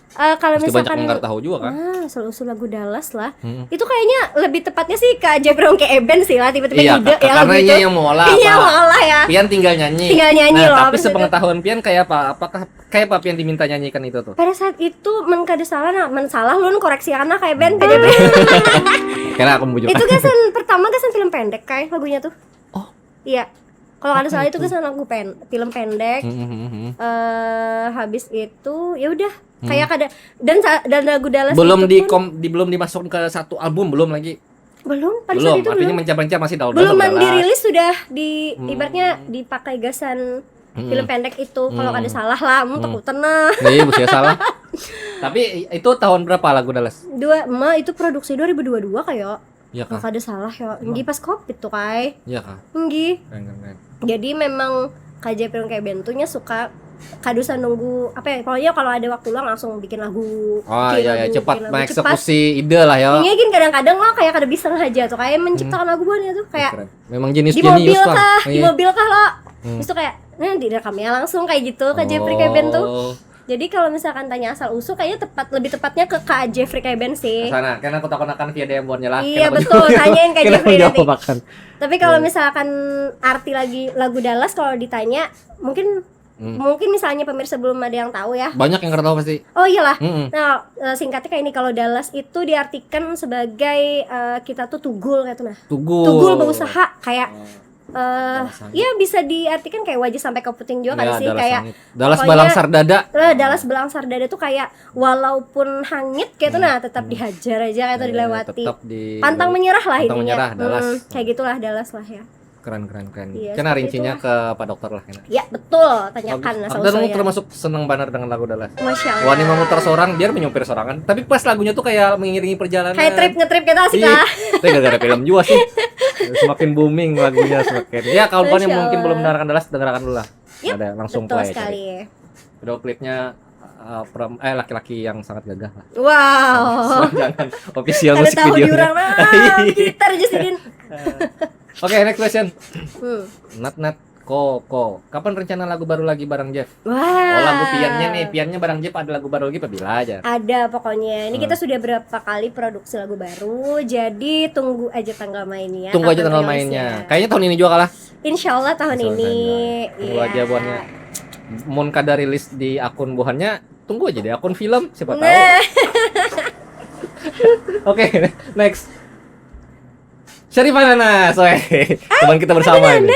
Eh, kalau Pasti banyak misalkan yang nggak tahu juga kan. Ah, Asal-usul lagu Dallas lah. Hmm. Itu kayaknya lebih tepatnya sih Kak Jeffrey Kak Eben sih lah, tiba-tiba Iya, ide Kak, ya karena gitu. Inya yang mau olah Iya, apa? Mau olah ya. Pian tinggal nyanyi. Tinggal nyanyi Nah, loh, tapi maksudnya. Sepengetahuan pian kayak apa? Apakah kayak apa pian diminta nyanyikan itu tuh? Pada saat itu men kada salah, nah, men salah ulun koreksi karena Kak Eben Hmm. Kak Jeffrey. Karena aku bujur. Itu gasan pertama gasan film pendek kayak lagunya tuh. Oh. Iya. Kalau kada Apa salah itu itu? Gasan lagu pen film pendek. Hmm, hmm, hmm, hmm. Eh habis itu ya udah Hmm. Kayak kada dan sa- dan lagu Dallas Belum itu di, pun kom, di belum dimasukkan ke satu album, belum lagi. belum pada Belum, saat itu artinya belum. Mencap-mencap masih daun-daun Belum sama man- Dallas. Dirilis sudah di Hmm. Ibaratnya dipakai gasan Hmm. Film pendek itu kalau Hmm. Kada salah lah, mun Hmm. takutan nah. Nah, iya, busia salah. Tapi itu tahun berapa lagu Dallas? Dua, ma itu produksi dua ribu dua puluh dua kayak. Iya Kalau kah? Kada salah ya. Emang? Nggih pas covid tuh kai. Iya kah? Nggih. Keren, keren, keren. Jadi memang Kak Jeffrey Kak Eben tuh nya suka kada usah nunggu apa ya, pokoknya kalau ada waktu luang langsung bikin lagu. Oh Bikin iya, iya, lagu, cepat bikin lagu, mengeksekusi ide lah ya. Ini gini kadang-kadang lo kayak kada bisa aja tuh kayak menciptakan lagu buhannya tuh kayak Keren. Memang jenius di mobil jenius kah, lah. di Iya. Mobil kah lo? Hmm. Terus tuh kayak nah direkamnya langsung kayak gitu Kak Jeffrey Kak Eben tuh. Oh. Jadi kalau misalkan tanya asal usul kayaknya tepat lebih tepatnya ke Kak Jeffrey Kak Eben sih. Sana, karena aku takunakan via D M boardnya lah. Iya, Kenapa betul, jawab- tanyain Kak kenapa Jeffrey nanti. jawab akan? Tapi kalau Iya. misalkan arti lagi lagu Dallas kalau ditanya mungkin Hmm. mungkin misalnya pemirsa belum ada yang tahu ya. Banyak yang kada tahu pasti. Oh iyalah. Mm-mm. Nah, eh, singkatnya kayak ini, kalau Dallas itu diartikan sebagai eh, kita tuh tugul kayak itu nah. Tugul. Tugul berusaha kayak Oh, eh bahasanya. ya bisa diartikan kayak wajah sampai ke puting juga Ya, kali sih Dallas kayak sangit. Dallas pokoknya- balangsar dada. eh, Dallas belangsar dada tuh kayak walaupun hangit kayak itu nah tetap dihajar aja kayak itu Eh, dilewati. tetap di Pantang menyerah lah pantang intinya. menyerah, Dallas. Hmm, kayak gitulah Dallas lah ya. Keren, keren, keren. Iya, Kena seperti rincinya itulah. Ke Pak Dokter lah kena. Ya betul, tanyakan Bagus. asal Dan usulnya. Termasuk seneng banget dengan lagu Dallas. Masya Allah. Wani memutar seorang biar menyopir sorangan. Tapi pas lagunya tuh kayak mengiringi perjalanan. Kayak trip ngetrip gitu asik Iya. lah. Tapi gara-gara film juga sih. Semakin booming lagunya semakin. Ya kawan-kawan yang Masya mungkin Allah. Belum mendengarkan Dallas, dengarkan dulu lah. Yep, Ada langsung betul play sekali. Cari. Video klipnya uh, prom- eh laki-laki yang sangat gagah lah. Wow. Jangan official Ada musik tahu videonya. Jurang nah. Gitar aja sidin. Oke, next question. Hmm. Nat Nat Koko. Kapan rencana lagu baru lagi bareng Jeff? Wah. Oh, lagu piannya nih. Piannya bareng Jeff ada lagu baru lagi apa bila aja? Ada pokoknya. Ini Hmm. Kita sudah berapa kali produksi lagu baru. Jadi tunggu aja tanggal mainnya. Tunggu aja Kapan tanggal rilisnya. Mainnya. Kayaknya tahun ini juga kalah. Insya Allah tahun Insya Allah ini. tahun ini. Tunggu Iya. Aja buhannya. Mun kada rilis di akun buhannya, tunggu aja di akun film siapa tahu. Nah. Oke, next. Syarifah Nanas, weh. Teman kita bersama ini.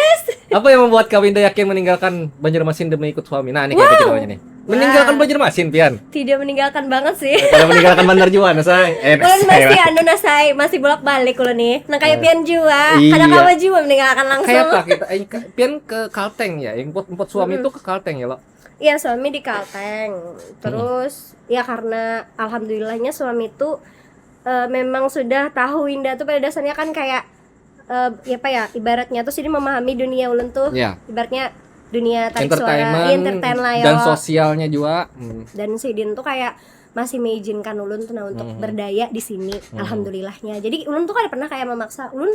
Apa yang membuat Kak Winda yakin meninggalkan Banjarmasin demi ikut suami? Nah, ini kayak Wow. Ceritanya nih. Meninggalkan Wah. Banjarmasin, Pian. Tidak meninggalkan banget sih. Pada meninggalkan Bantar Juan, say. Eh, Ulun say, masih wah. Anu nah say, masih bolak-balik ulun nih. Nah kayak Eh. Pian jua, Iya. Kada kawa jua meninggalkan langsung. Kayak apa kita? Eh, ka- Pian ke Kalteng ya, yang empot, empot suami Mm-mm. Itu ke Kalteng ya lo? Iya suami di Kalteng. Terus ya karena alhamdulillahnya suami itu eh, memang sudah tahu Winda tuh pada dasarnya kan kayak eh, ya apa ya ibaratnya tuh sini memahami dunia ulun tuh. Ya. Ibaratnya dunia tarik suara, Entertainment iya, entertain lah ya. Dan sosialnya juga. Hmm. Dan sidin tuh kayak masih mengizinkan ulun tuh nah untuk Mhm. Berdaya di sini Mhm. Alhamdulillahnya. Jadi ulun tuh kada pernah kayak memaksa ulun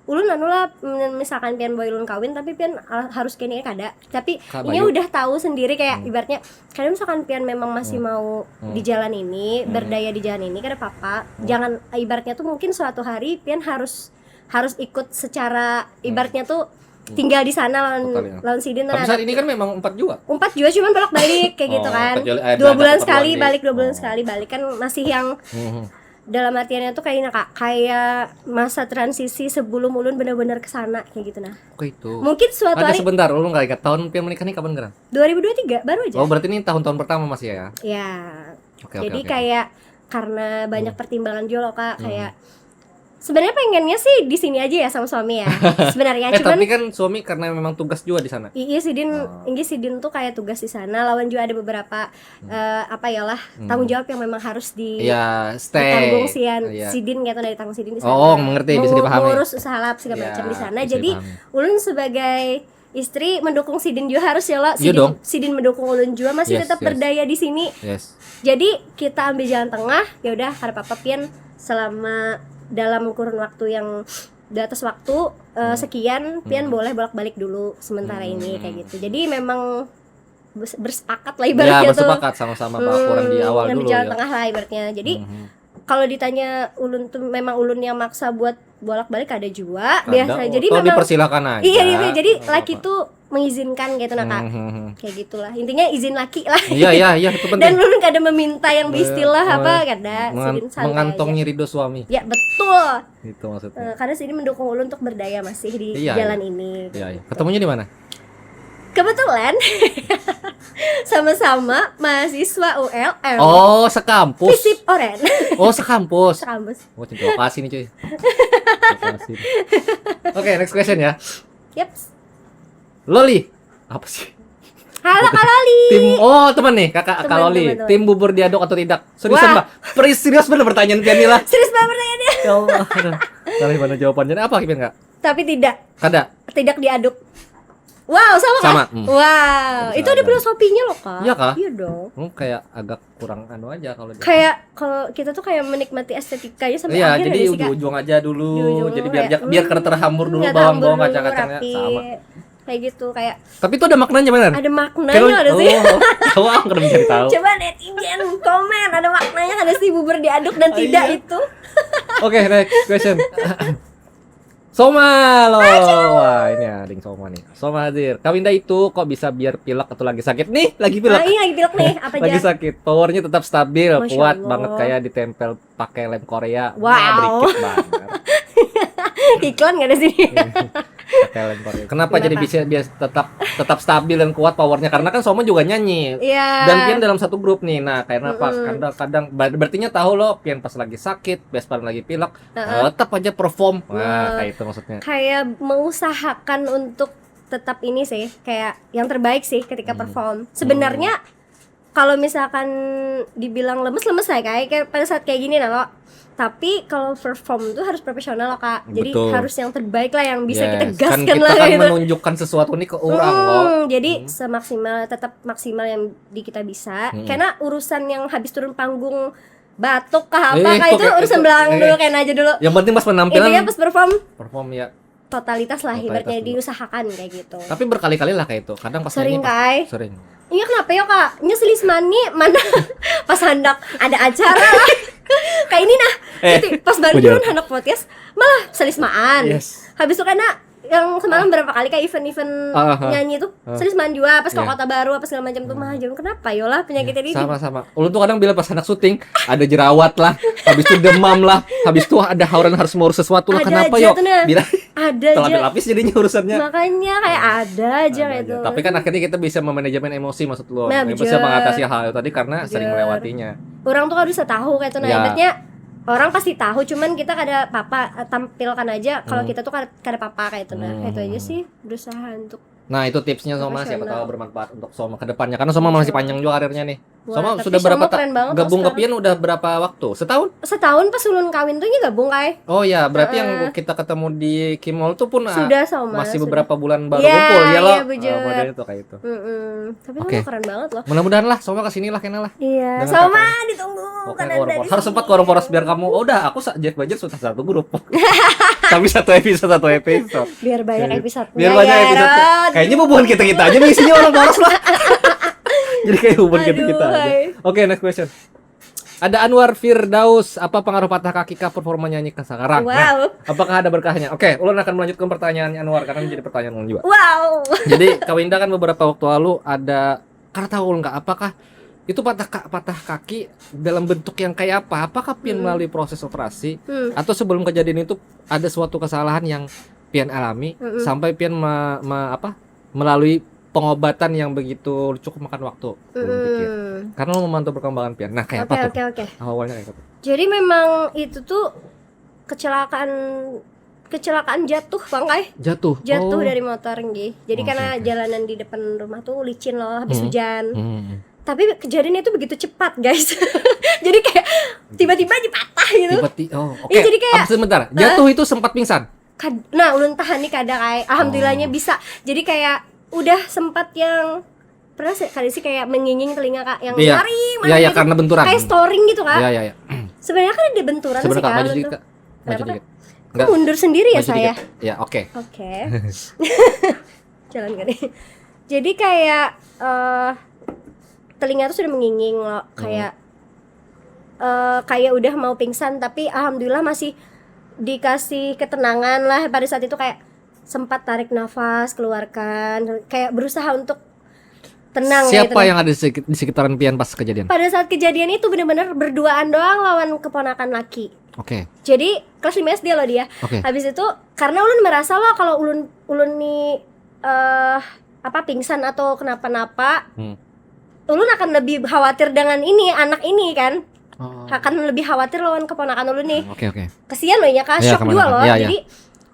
ulun anu lah men- misalkan pian boy ulun kawin tapi pian al- harus kini kada tapi Kak ini Bayu. Udah tahu sendiri kayak Hmm. Ibaratnya kalau misalkan pian memang masih Hmm. mau Hmm. Di jalan ini Hmm. Berdaya di jalan ini kada apa-apa Hmm. Jangan ibaratnya tuh mungkin suatu hari pian harus harus ikut secara Hmm. Ibaratnya tuh tinggal di sana lawan Total, ya. Lawan sidin. Tapi Nah, saat ini kan memang empat jua. Empat jua, cuman bolak-balik kayak gitu Oh, kan. kecuali, eh, Dua ada bulan keperluan sekali di- balik, dua bulan Oh. sekali balik, kan masih yang Mhm. dalam artiannya tuh kayak ini, Kak, kayak masa transisi sebelum ulun benar-benar ke sana kayak gitu. Nah, Oke itu. Mungkin suatu Ada hari sebentar, ulun kaget. Tahun pian menikah nih kapan gerang? Dua ribu dua tiga baru aja. Oh, berarti ini tahun-tahun pertama masih ya? Ya. Oke, oke, Jadi oke. Kayak karena banyak pertimbangan juga loh, Kak, kayak sebenarnya pengennya sih di sini aja ya sama suami ya. Sebenarnya Eh, cuman tapi kan suami karena memang tugas juga di sana. Iya, sidin, Oh. Inggih, sidin tuh kayak tugas di sana, lawan juga ada beberapa eh, apa ya lah, tanggung jawab yang memang harus di Iya, stay. ditanggung sian Iya. Sidin gitu, dari tanggung sidin di sana. Oh, mengerti, bisa Mau dipahami. Ngurus usaha lah segala Iya, macam di sana. bisa Jadi dipahami. Ulun sebagai istri mendukung sidin juga harus ya lo. Iya Sidin, dong. Sidin mendukung ulun juga, masih Yes, tetap yes. Berdaya di sini. Yes. Jadi kita ambil jalan tengah, ya udah, kada apa-apa, pian selama dalam kurun waktu yang di atas waktu eh, sekian, pian boleh bolak-balik dulu sementara ini kayak gitu. Jadi memang bers- bersepakat lah Ya, ibaratnya tuh. Bersepakat sama-sama, Pak, kurang di awal Yang dulu di jalan ya. Tengah lah ibaratnya. Jadi Mhm. kalau ditanya ulun tuh memang ulun yang maksa buat bolak-balik, ada juga. Biasa. Ada, Jadi atau memang dipersilakan aja. Iya, iya, iya. Jadi Nggak laki apa-apa. Tuh mengizinkan gitu, nah, Kak. Mhm. Kayak gitulah. Intinya izin laki lah. Iya, iya, iya, itu penting. Dan ulun kada meminta yang beristilah Iya, apa, eh, kada. mengan- Sidin santai mengantongi aja. Ridho suami. Ya, betul. Itu maksudnya. Eh, karena sidin mendukung ulun untuk berdaya masih di Iya, jalan iya. Ini. Iya, iya. Ketemunya di mana? Kebetulan sama-sama mahasiswa U L M. Oh, sekampus. Visip Oren. Oh, sekampus. Sekampus. Oh, cinta lokasi nih, cuy. Lokasi. Oke, next question ya. Yaps. Loli. Apa sih? Halo, Kak Loli. Tim, oh, teman nih, Kakak, Kak Teman, Loli. teman, teman. Tim bubur diaduk atau tidak? Seriusan, Wah. Mbak? Peri serius bener pertanyaan pian nih lah. Serius banget pertanyaannya. Ya Allah, aduh. Loli, mana jawabannya? Apa, Kak Pian, Kak? Tapi tidak, Kada. Tidak diaduk. Wow, sama, Sama, Kak? hmm. Wow, itu ada Ada. Filosofinya loh, Kak. Iya, Kak? Iya dong. Hmm, kayak agak kurang anu aja kalau di Kayak kalau kita tuh kayak menikmati estetikanya sampai Iya, akhir jadi nggak sih, Kak? ujung-ujung aja dulu. Ujung-ujung Jadi biar kayak, biar kada hmm, terhambur dulu nggak bawang-bawang terhambur dulu, kacang-kacangnya rapi. Sama. Kayak gitu, kayak Tapi itu ada maknanya benar. Ada maknanya ada sih. Oh, doang kada mencari tahu. Coba netizen komen, ada maknanya ada sih bubur diaduk dan Oh, tidak iya. Itu. Oke, next question. Soma lo. Wah, ini ading Soma nih. Soma hadir. Kawinda itu kok bisa biar pilek atau lagi sakit? Nih, lagi pilek. Ah, iya, lagi pilek nih. Apa Lagi aja? Sakit. Powernya tetap stabil, Masya kuat Allah. Banget, kayak ditempel pakai lem Korea. Wow. Wah, berikit banget. Iklan gak ada sini. Pakai lem Korea. Kenapa jadi Kenapa? Bisa biar tetap tetap stabil dan kuat powernya? Karena kan Soma juga nyanyi. Iya. Dan pian dalam satu grup nih. Nah, karena apa? Kadang-kadang ber- berartinya tahu lo, pian pas lagi sakit, pas lagi pilek, tetap aja perform. Nah, Wah. Kayak itu maksudnya. Kayak mengusahakan untuk tetap ini sih, kayak yang terbaik sih ketika Hmm. Perform. Sebenarnya kalau misalkan dibilang lemes-lemes lah, kayak, kayak pada saat kayak gini nah lo. Tapi kalau perform tuh harus profesional loh, Kak. Jadi Betul. Harus yang terbaik lah, yang bisa kita Yes. gaskan Kan kita lah kan gitu. Menunjukkan sesuatu nih ke orang loh. Hmm, jadi semaksimal, tetap maksimal yang di kita bisa. Hmm. Karena urusan yang habis turun panggung batuk kah apa Eh, kah itu itu kayak- urusan itu- belakang eh. Dulu, kayak aja dulu. Yang penting pas penampilan Intinya pas perform perform ya. Totalitas lah, Totalitas ibaratnya dulu. Diusahakan kayak gitu. Tapi berkali-kali lah kayak itu. Kadang pas Sering, nyanyi pas- Kai. Sering. Iya, kenapa ya, Kak? Nya selisman nih mana pas handak ada acara lah. Kayak ini nah. Eh, Jadi pas balik wajar. Turun handak podcast malah selismaan. Yes. Habis itu karena yang semalam berapa kali kayak event-event Ah, ah. Nyanyi tuh Ah. selisman juga pas ke Iya. Kota Baru, pas segala macam tuh, mah Jun, kenapa yo lah penyakitnya di Sama-sama. Ulun tuh kadang bila pas anak syuting ada jerawat lah, habis itu demam lah, habis itu ada hauran harus ngurus sesuatu lah. Ada Kenapa aja yo? Tuh, nah. Bila Ada aja. Terlapis-lapis jadinya urusannya. Makanya kayak ada aja Ada kayak aja. Itu. Tapi kan akhirnya kita bisa memanajemen emosi, maksud lo. Nah, Yang bisa bener. Mengatasi hal itu tadi karena sering Bener. Melewatinya. Orang tuh harus tahu kayak itu, nah, Ya. Ibaratnya orang pasti tahu, cuman kita kada apa-apa, eh, tampilkan aja kalau Hmm. Kita tuh kada, kada apa-apa kayak itu, nah. Hmm. Kayak itu aja sih, berusaha untuk Nah, itu tipsnya Soma, siapa Profesional. Tahu bermanfaat untuk Soma ke depannya, karena Soma masih panjang juga karirnya nih. Wah, Soma tapi sudah berapa Soma ta- keren banget gabung loh ke Pian udah berapa waktu? Setahun? Setahun pas ulun kawin tuh ini gabung, Kai. Oh ya, berarti yang kita ketemu di Kimol tuh pun, ah, Sudah, Soma, masih sudah. Beberapa bulan baru Iya, kumpul ya lo. iya, bujur. Ah, model itu kayak itu. Mm-mm. Tapi Oke. Soma keren banget loh. Mudah-mudahan lah Soma kesini lah, kena lah. Iya, Dengan Soma kakak. Ditunggu. Pokoknya Karena warung dari Poros. Harus sini. Sempat ke warung Poros biar kamu. Oh, udah, aku sa- Jeff Bajir sudah satu grup. Tapi satu episode, satu episode. Biar banyak Kayak- episode. Biar banyak episode. Kayaknya bubuhan kita kita aja nih isinya warung Poros lah. Jadi kayak bubuhan kita kita Aduh, aja. hai. Oke, next question. Ada Anwar Firdaus, apa pengaruh patah kaki ke performa nyanyi ke sekarang? Nah, Wow. Apakah ada berkahnya? Oke, ulun akan melanjutkan pertanyaannya Anwar karena ini jadi pertanyaan ulun juga. Wow. Jadi Kak Winda kan beberapa waktu lalu ada, karena tahu nggak apakah itu patah ka- patah kaki dalam bentuk yang kayak apa? Apakah pian melalui proses operasi Hmm. atau sebelum kejadian itu ada suatu kesalahan yang pian alami Mm-mm. sampai pian me- me- apa melalui pengobatan yang begitu cukup makan waktu? Ulun pikir. Hmm. Karena lo memantau perkembangan pian. Nah, kayak Oke apa tuh? Oke oke. Awalnya kayak apa? Jadi memang itu tuh kecelakaan kecelakaan jatuh bang kai. Jatuh. Jatuh Oh. Dari motor nggih. Jadi Oke, karena oke. Jalanan di depan rumah tuh licin loh habis Hmm. Hujan. Hmm. Tapi kejadiannya itu begitu cepat guys. Jadi kayak tiba-tiba aja patah gitu. Tiba-tiba. Oh, oke. Iya, jadi kayak- Apa, sebentar. Jatuh itu sempat pingsan. Kad- nah ulun tahan nih kada kai. Alhamdulillahnya Oh. Bisa. Jadi kayak udah sempat yang pernah sih kali sih kayak menginging telinga kak yang Iya. lari Iya, iya, karena benturan. Kayak storing gitu kak. Iya, iya, iya. Sebenarnya kan ada benturan Sebentar, sih kak. Kak, maju Bentuk- dikit, Kak. Maju Kenapa, dikit. Enggak. Mundur sendiri ya Maju saya. Dikit. Ya, oke. Oke. Jalan gini. Jadi kayak eh telinga tuh sudah menginging loh, kayak eh kayak udah mau pingsan tapi alhamdulillah masih dikasih ketenangan lah pada saat itu kayak sempat tarik nafas, keluarkan, kayak berusaha untuk tenang kayak Siapa tenang. Yang ada di sek- di sekitaran pian pas kejadian? Pada saat kejadian itu bener-bener berduaan doang lawan keponakan laki. Oke. Jadi kelas lima S D loh dia. Oke. Habis itu karena ulun merasa loh kalau ulun ulun nih eh apa pingsan atau kenapa-napa, Hmm. ulun akan lebih khawatir dengan ini anak ini kan. Oh. Akan lebih khawatir lawan keponakan ulun nih. Oke, oke. Kesian loh ya kak, Iya, shock juga keponakan. loh. Iya, iya. Jadi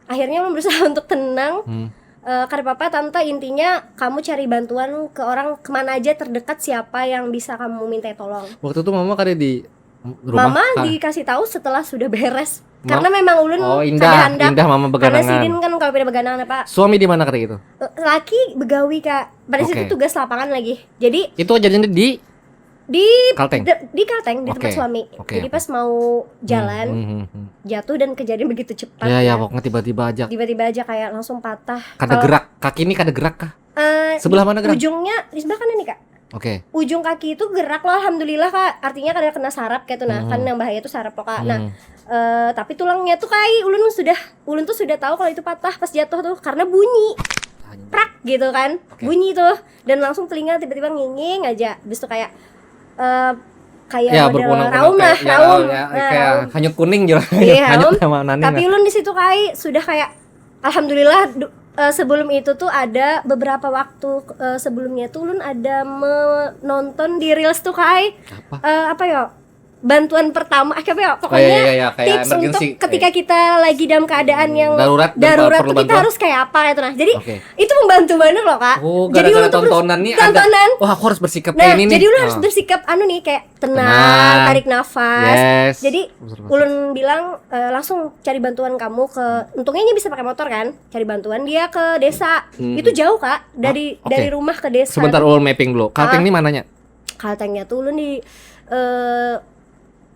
akhirnya ulun berusaha untuk tenang. Hmm. Eh, kada apa-apa tante, intinya kamu cari bantuan ke orang kemana aja terdekat siapa yang bisa kamu minta tolong. Waktu itu mama kada di rumah. Mama Kak? Dikasih tahu setelah sudah beres. Ma- Karena memang ulun Oh, kada indah, handak. Indah mama Karena beganangan. Sidin kan kalau pada beganangan apa? Suami di mana kali itu? Laki begawi kak. Pada Oke. situ tugas lapangan lagi. Jadi Itu kejadiannya di di Kalteng? de- di Kalteng di tempat Oke. suami. Oke, Jadi oke. Pas mau jalan Hmm, hmm, hmm. Jatuh dan kejadian begitu cepat. Ya, ya, Ya. Pokoknya tiba-tiba aja. Tiba-tiba aja kayak langsung patah. Kada Kalau, gerak. Kaki ini kada gerak kah? eh, Sebelah di- mana gerak? Ujungnya di sebelah kanan nih kak. Oke. Ujung kaki itu gerak loh, alhamdulillah kak. Artinya kada kena saraf kayak tuh nah. Hmm. Kan yang bahaya tuh saraf loh kak. Nah, Hmm. eh, tapi tulangnya tuh kai ulun sudah ulun tuh sudah tahu kalau itu patah pas jatuh tuh karena bunyi prak gitu kan. Oke. Bunyi tuh dan langsung telinga tiba-tiba nginging aja. Habis itu kayak eh kayak Ya, model berkunang-kunang raum lah, kayak, ya, raum. ya, Nah, kayak raum. Hanyut kuning gitu. Iya, Hanyut raum. Sama nani Tapi lah. Ulun di situ kai sudah kayak alhamdulillah du- eh, sebelum itu tuh ada beberapa waktu eh, sebelumnya tuh Ulun ada menonton di reels tuh kai. Apa? Eh, apa ya? Bantuan pertama, eh, apa ya? Pokoknya Oh, iya, iya, iya, kayak tips untuk emergency, ketika kayak kita lagi dalam keadaan yang Darurat dan darurat perlu tuh kita bantuan. Harus kayak apa gitu nah. Jadi Oke. Itu membantu banget loh kak. Oh, Jadi gara-gara Ulun tuh tontonan nih ada. Tontonan. Wah, aku harus bersikap Nah, kayak ini nih. jadi Ulun harus Ah. Bersikap anu nih kayak tenang, Tenang. Tarik nafas. Yes. Jadi Observasi. Ulun bilang eh, langsung cari bantuan kamu ke, untungnya ini bisa pakai motor kan, cari bantuan dia ke desa. Hmm. Itu jauh kak dari Ah, oke. Dari rumah ke desa. Sebentar, Tuh. Ulun mapping dulu. Kalteng Ah. Ini mananya? Kaltengnya tuh Ulun di eh,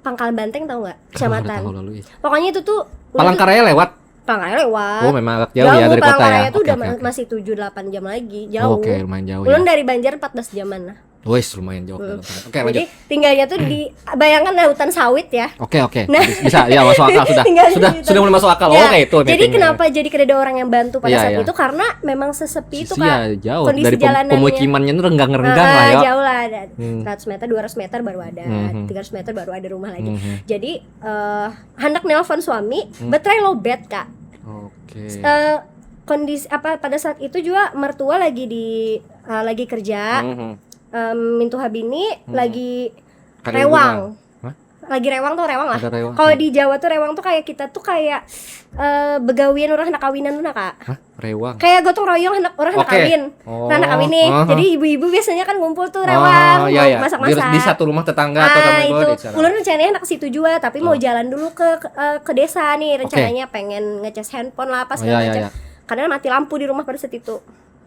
Pangkal Banteng tahu nggak? Kecamatan. Tahu lalu, iya. Pokoknya itu tuh Ulun Palangkaraya lewat. Tuh, Pangkaraya lewat. Oh, memang agak jauh ya dari kota ya. Palangkaraya tuh Oke, udah oke, ma- oke. Masih tujuh delapan jam lagi. Jauh. Oke, lumayan jauh Ulun ya. Dari Banjar empat belas jaman lah. Wes, lumayan jauh. Hmm. Oke, Jadi lanjut. Tinggalnya tuh di bayangkan lah hutan sawit ya. Oke, oke. Nah. Bisa, ya, masuk akal sudah. Tinggal di Sudah, situ. Sudah mulai masuk akal. Ya, Oke, itu jadi mapping. Kenapa jadi kada ada orang yang bantu pada Iya, saat iya. Itu karena memang sesepi itu Sisi kak. Ya, jauh Kondisi dari pem- jalanannya. Pemukimannya itu renggang-renggang Ah, lah ya. Jauh lah ada. Hmm. Seratus meter, dua ratus meter baru ada. Mhm. Tiga ratus meter baru ada rumah lagi. Mhm. Jadi eh, hendak nelpon suami, Hmm. Baterai lowbat kak. Oke. Eh, kondisi apa pada saat itu juga mertua lagi di eh, lagi kerja, Mhm. Em, mintuha bini Hmm. Lagi Kada rewang. Hah? Lagi rewang tuh rewang lah. Ada rewang. Kalau di Jawa tuh rewang tuh kayak kita tuh kayak eh, begawian orang hendak kawinan tuh nah kak. Hah? Rewang. Kayak gotong royong hendak orang hendak Oke. Kawin. Oh, Orang hendak kawin nih. aha. Jadi ibu-ibu biasanya kan ngumpul tuh Oh, rewang, iya, iya. masak-masak. Di, di satu rumah tetangga Ah, atau teman itu. Di sana. Ulun rencananya hendak ke situ juga, tapi mau Oh. Jalan dulu ke ke, eh, ke desa nih. Oke. Rencananya pengen ngecas handphone lah apa Oh, segala iya, iya, macam. Iya. Karena mati lampu di rumah pada saat itu.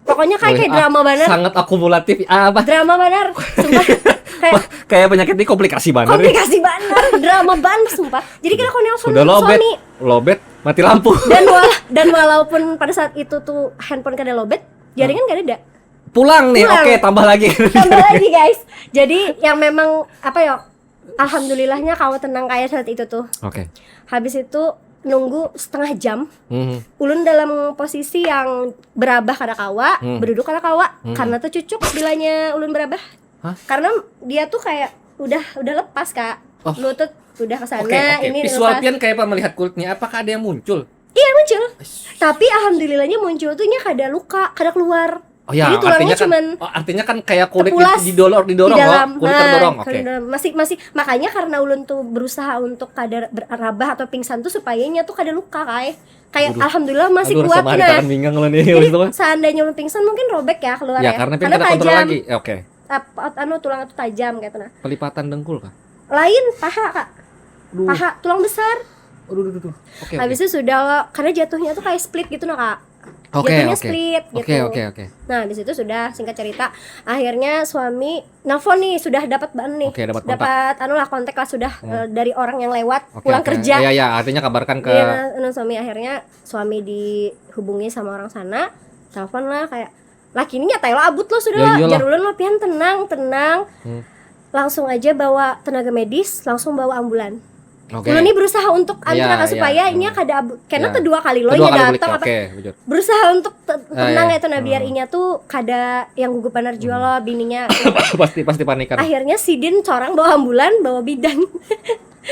Pokoknya kayak Wih, kayak ah, drama banget. Sangat akumulatif. Ah, apa? Drama banget. Sumpah. Kayak Wah, kayak penyakit ini komplikasi banget nih. Komplikasi banget. Drama banget sumpah. Jadi kita kau nelpon Sudah lowbat, suami. Lowbat, mati lampu. Dan wala- dan walaupun pada saat itu tuh handphone kada lowbat, jaringan kada ada. Pulang nih. Pulang. Oke, tambah lagi. Tambah lagi guys. Jadi yang memang apa ya? Alhamdulillahnya kawa tenang kaya saat itu tuh. Oke. Habis itu nunggu setengah jam. Mhm. Ulun dalam posisi yang berabah kada kawa, Hmm. berduduk kada kawa, Hmm. karena tercucuk bilanya ulun berabah. Hah? Karena dia tuh kayak udah udah lepas, Kak. Oh. Lutut udah ke sana, Oke, oke. ini Visual lepas. Pian kayak apa melihat kulitnya? Apakah ada yang muncul? Iya, muncul. Tapi alhamdulillahnya muncul tuh nya kada luka, kada keluar. Oh ya, Jadi tulangnya artinya kan, cuman oh, artinya kan kayak kulit terpulas itu didorong, didorong, di dalam. oh, kulit Nah, terdorong. kulit Oke. dalam. Masih masih makanya karena ulun tuh berusaha untuk kada berabah atau pingsan tuh supayanya tuh kada luka, kai. Kayak Aduh. Alhamdulillah masih Aduh, kuat rasa mahari nah. Tangan minggang lah nih. Jadi Habis itu mah. Seandainya ulun pingsan mungkin robek ya keluar Ya, ya. Karena Pian kada kontrol tajam. Lagi. Ya, oke. Ap- anu tulang itu tajam kayak tuh nah. Pelipatan dengkul kah? Lain paha, Kak. Aduh. Paha, tulang besar. Aduh, aduh, aduh. Oke, Habis oke. Itu sudah lo, karena jatuhnya tuh kayak split gitu nah, Kak. Oke, Jatuhnya oke. Split Oke, gitu. Oke, oke. Nah, habis itu sudah singkat cerita, akhirnya suami nelfon nih, sudah dapat ban nih. Oke, dapat kontak. Dapat anu lah, kontak lah sudah Hmm. eh, dari orang yang lewat Oke, pulang oke. kerja. Iya, iya, artinya kabarkan ke Iya, anu, suami akhirnya suami dihubungi sama orang sana, telepon lah kayak laki ini nyatai lo abut lo sudah Ya, lo, iyalah. Jar ulun lo pian tenang, tenang. Hmm. Langsung aja bawa tenaga medis, langsung bawa ambulan. Oke. Ulun nih berusaha untuk anu Iya, Kak, iya, supaya iya. Inya kada abu, karena Iya. tuh dua kali lo Kedua Inya kali datang kuliknya. apa. Oke, bujur. Berusaha untuk te- Ah, tenang iya. Ya tuh nah, biar Hmm. Inya tuh kada yang gugup banar jua lo bininya. Pasti pasti panik kan. Akhirnya sidin seorang bawa ambulan, bawa bidan.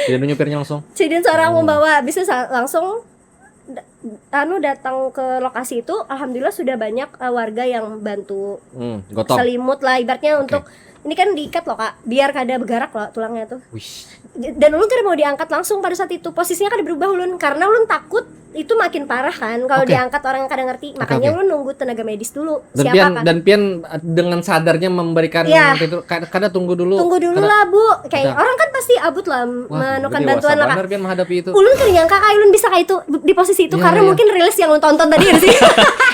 Dia nyupirnya langsung. Sidin seorang Hmm. membawa, bisa sa- langsung da- anu datang ke lokasi itu, alhamdulillah sudah banyak eh, warga yang bantu Hmm, gotong. Selimut lah ibaratnya Oke. Untuk ini kan diikat loh Kak, biar kada bergerak loh tulangnya tuh. Wish. Dan ulun kada mau diangkat langsung pada saat itu, posisinya kada berubah ulun karena ulun takut itu makin parah kan kalau Oke. Diangkat orang yang kada ngerti. Oke, Makanya oke. Ulun nunggu tenaga medis dulu. Dan Siapa Pian kan? Dan Pian dengan sadarnya memberikan Iya. Itu, kada, kada tunggu dulu. Tunggu dulu Kada- lah Bu. Kayak Ada. Orang kan pasti abut lah Wah, menukan dewasa bantuan lah Kak. Benar Pian menghadapi itu. Ulun kada nyangka kayak ulun bisa kayak itu di posisi itu Iya, karena iya. Mungkin reels yang ulun tonton tadi sih.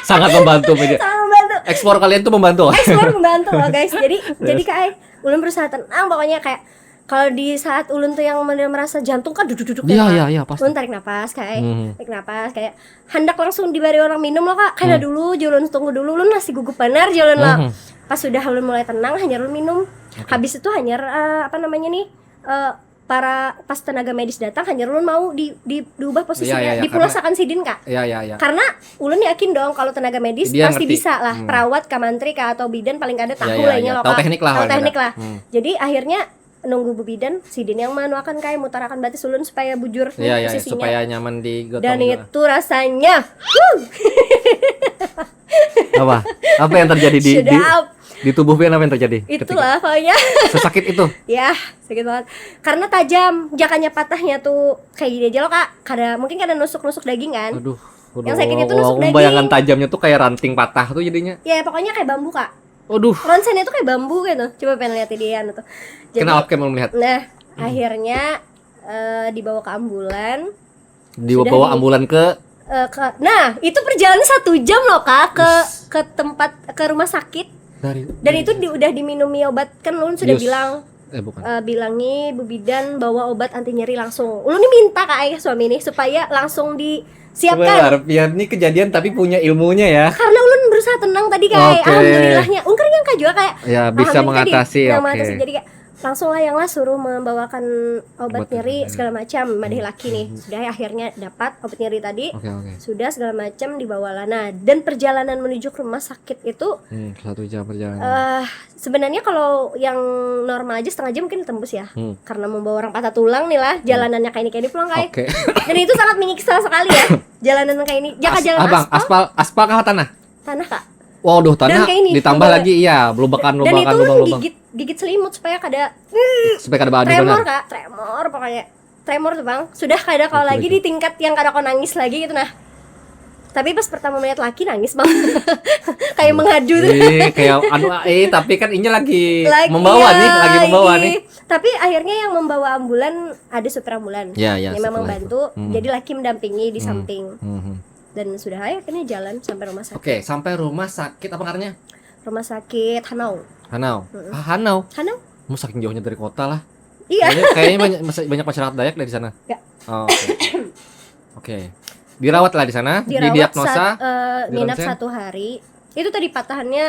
Sangat membantu Pian. Sangat membantu. Explore kalian tuh membantu. Explore membantu loh guys. Jadi jadi kayak ulun berusaha tenang pokoknya kayak kalau di saat ulun tuh yang merasa jantung kan duduk-duduk Iya, iya, iya, pasti. Ulun tarik napas kayak Mhm. tarik napas kayak hendak langsung diberi orang minum loh Kak. Karena Hmm. dulu jar ulun tunggu dulu ulun masih gugup banar jar ulun lah. Mhm. Pas sudah ulun mulai tenang hanya ulun minum. Habis itu hanya eh, apa namanya nih eh, para pas tenaga medis datang hanya ulun mau di, di diubah posisinya Iya, iya, iya, dipulasakan sidin Kak. Iya, iya, iya. Karena ulun yakin dong kalau tenaga medis Dia pasti ngerti. Bisa lah Hmm. Perawat kah mantri kah atau bidan paling kada tahu Iya, iya, lah iya. Loh, Tahu Kak. Teknik lah Tahu paling teknik kada. Lah. Hmm. Jadi akhirnya nunggu Bu Bidan sidin yang manuakan kayak mutarakan batis ulun supaya bujur Iya, iya, posisinya. Supaya nyaman digotong Dan juga. Itu rasanya huh, Apa? Apa yang terjadi di, di, Sudah. Di tubuh Pian apa yang terjadi? Itulah pokoknya. Sesakit itu. Ya sakit banget. Karena tajam, jakanya patahnya tuh kayak gini aja loh Kak. Kada mungkin kada nusuk-nusuk daging kan? Aduh. Yang sakit itu nusuk daging. Bayangan tajamnya tuh kayak ranting patah tuh jadinya. Ya pokoknya kayak bambu Kak. Aduh. Ronsennya tuh kayak bambu gitu. Coba pengen lihat dia anu tuh. Jadi, Kenapa kayak mau melihat? Nah, akhirnya eh, dibawa ke ambulan. Dibawa di- ambulan ke Eh, ke, nah, itu perjalanan satu jam loh Kak ke ke tempat ke rumah sakit. Dari Dan itu di, udah diminumi obat kan ulun sudah Bius. Bilang Eh bukan. eh, bilangi Bu Bidan bawa obat anti nyeri langsung. Ulun nih minta Kak ayah suami nih supaya langsung disiapkan. Benar, Pian nih kejadian tapi punya ilmunya ya. Karena ulun berusaha tenang tadi Kak. Oke. Alhamdulillahnya. Ungkar nyangka juga kayak Ya, bisa alhamdulillah mengatasi, yang oke. Mengatasi. Jadi kayak langsung lah yang lah suruh membawakan obat, Obat nyeri nyeri. Segala macam madahi laki nih. Sudah akhirnya dapat obat nyeri tadi. Oke, oke. Sudah segala macam dibawalah. Nah, dan perjalanan menuju ke rumah sakit itu Hmm, satu jam perjalanan. eh sebenarnya kalau yang normal aja setengah jam mungkin tembus ya. Hmm. Karena membawa orang patah tulang nih lah, jalanannya kayak ini kayak ini pulang kayak. Oke. Dan itu sangat menyiksa sekali ya. Jalanan kayak ini. Jaka As- jalan abang, aspal. Aspal kah tanah? Tanah Kak. Waduh, tanah Dan kayak ini, ditambah coba. lagi iya, belubakan Dan belukan itu lubang-lubang. Gigit gigit selimut supaya kada Supaya kada beradu tremor benar. Kak, tremor pokoknya. Tremor tuh Bang. Sudah kada kalau Betul, lagi betul. Di tingkat yang kada kau nangis lagi gitu nah. Tapi pas pertama melihat laki nangis Bang. Kayak mengadu tuh. Eh, kayak anu eh tapi kan inya lagi, Lagi, membawa iya, nih, lagi membawa ini. Nih. Tapi akhirnya yang membawa ambulan ada supir ambulan. Ya, ya, Yang memang setelah bantu. itu. Hmm. Jadi laki mendampingi di Hmm. Samping. Hmm. Dan sudah akhirnya jalan sampai rumah sakit. Oke, sampai rumah sakit apa karena? Rumah sakit Hanau. Hanau. Ah, Hanau. Hanau? Mau saking jauhnya dari kota lah. Iya. Kayaknya, kayaknya banyak masa- banyak masyarakat Dayak dari sana. Ya. Oh, oke. Oke. Dirawat lah di sana, Dirawat didiagnosa. sat- eh, nginap Dironsen. Satu hari. Itu tadi patahannya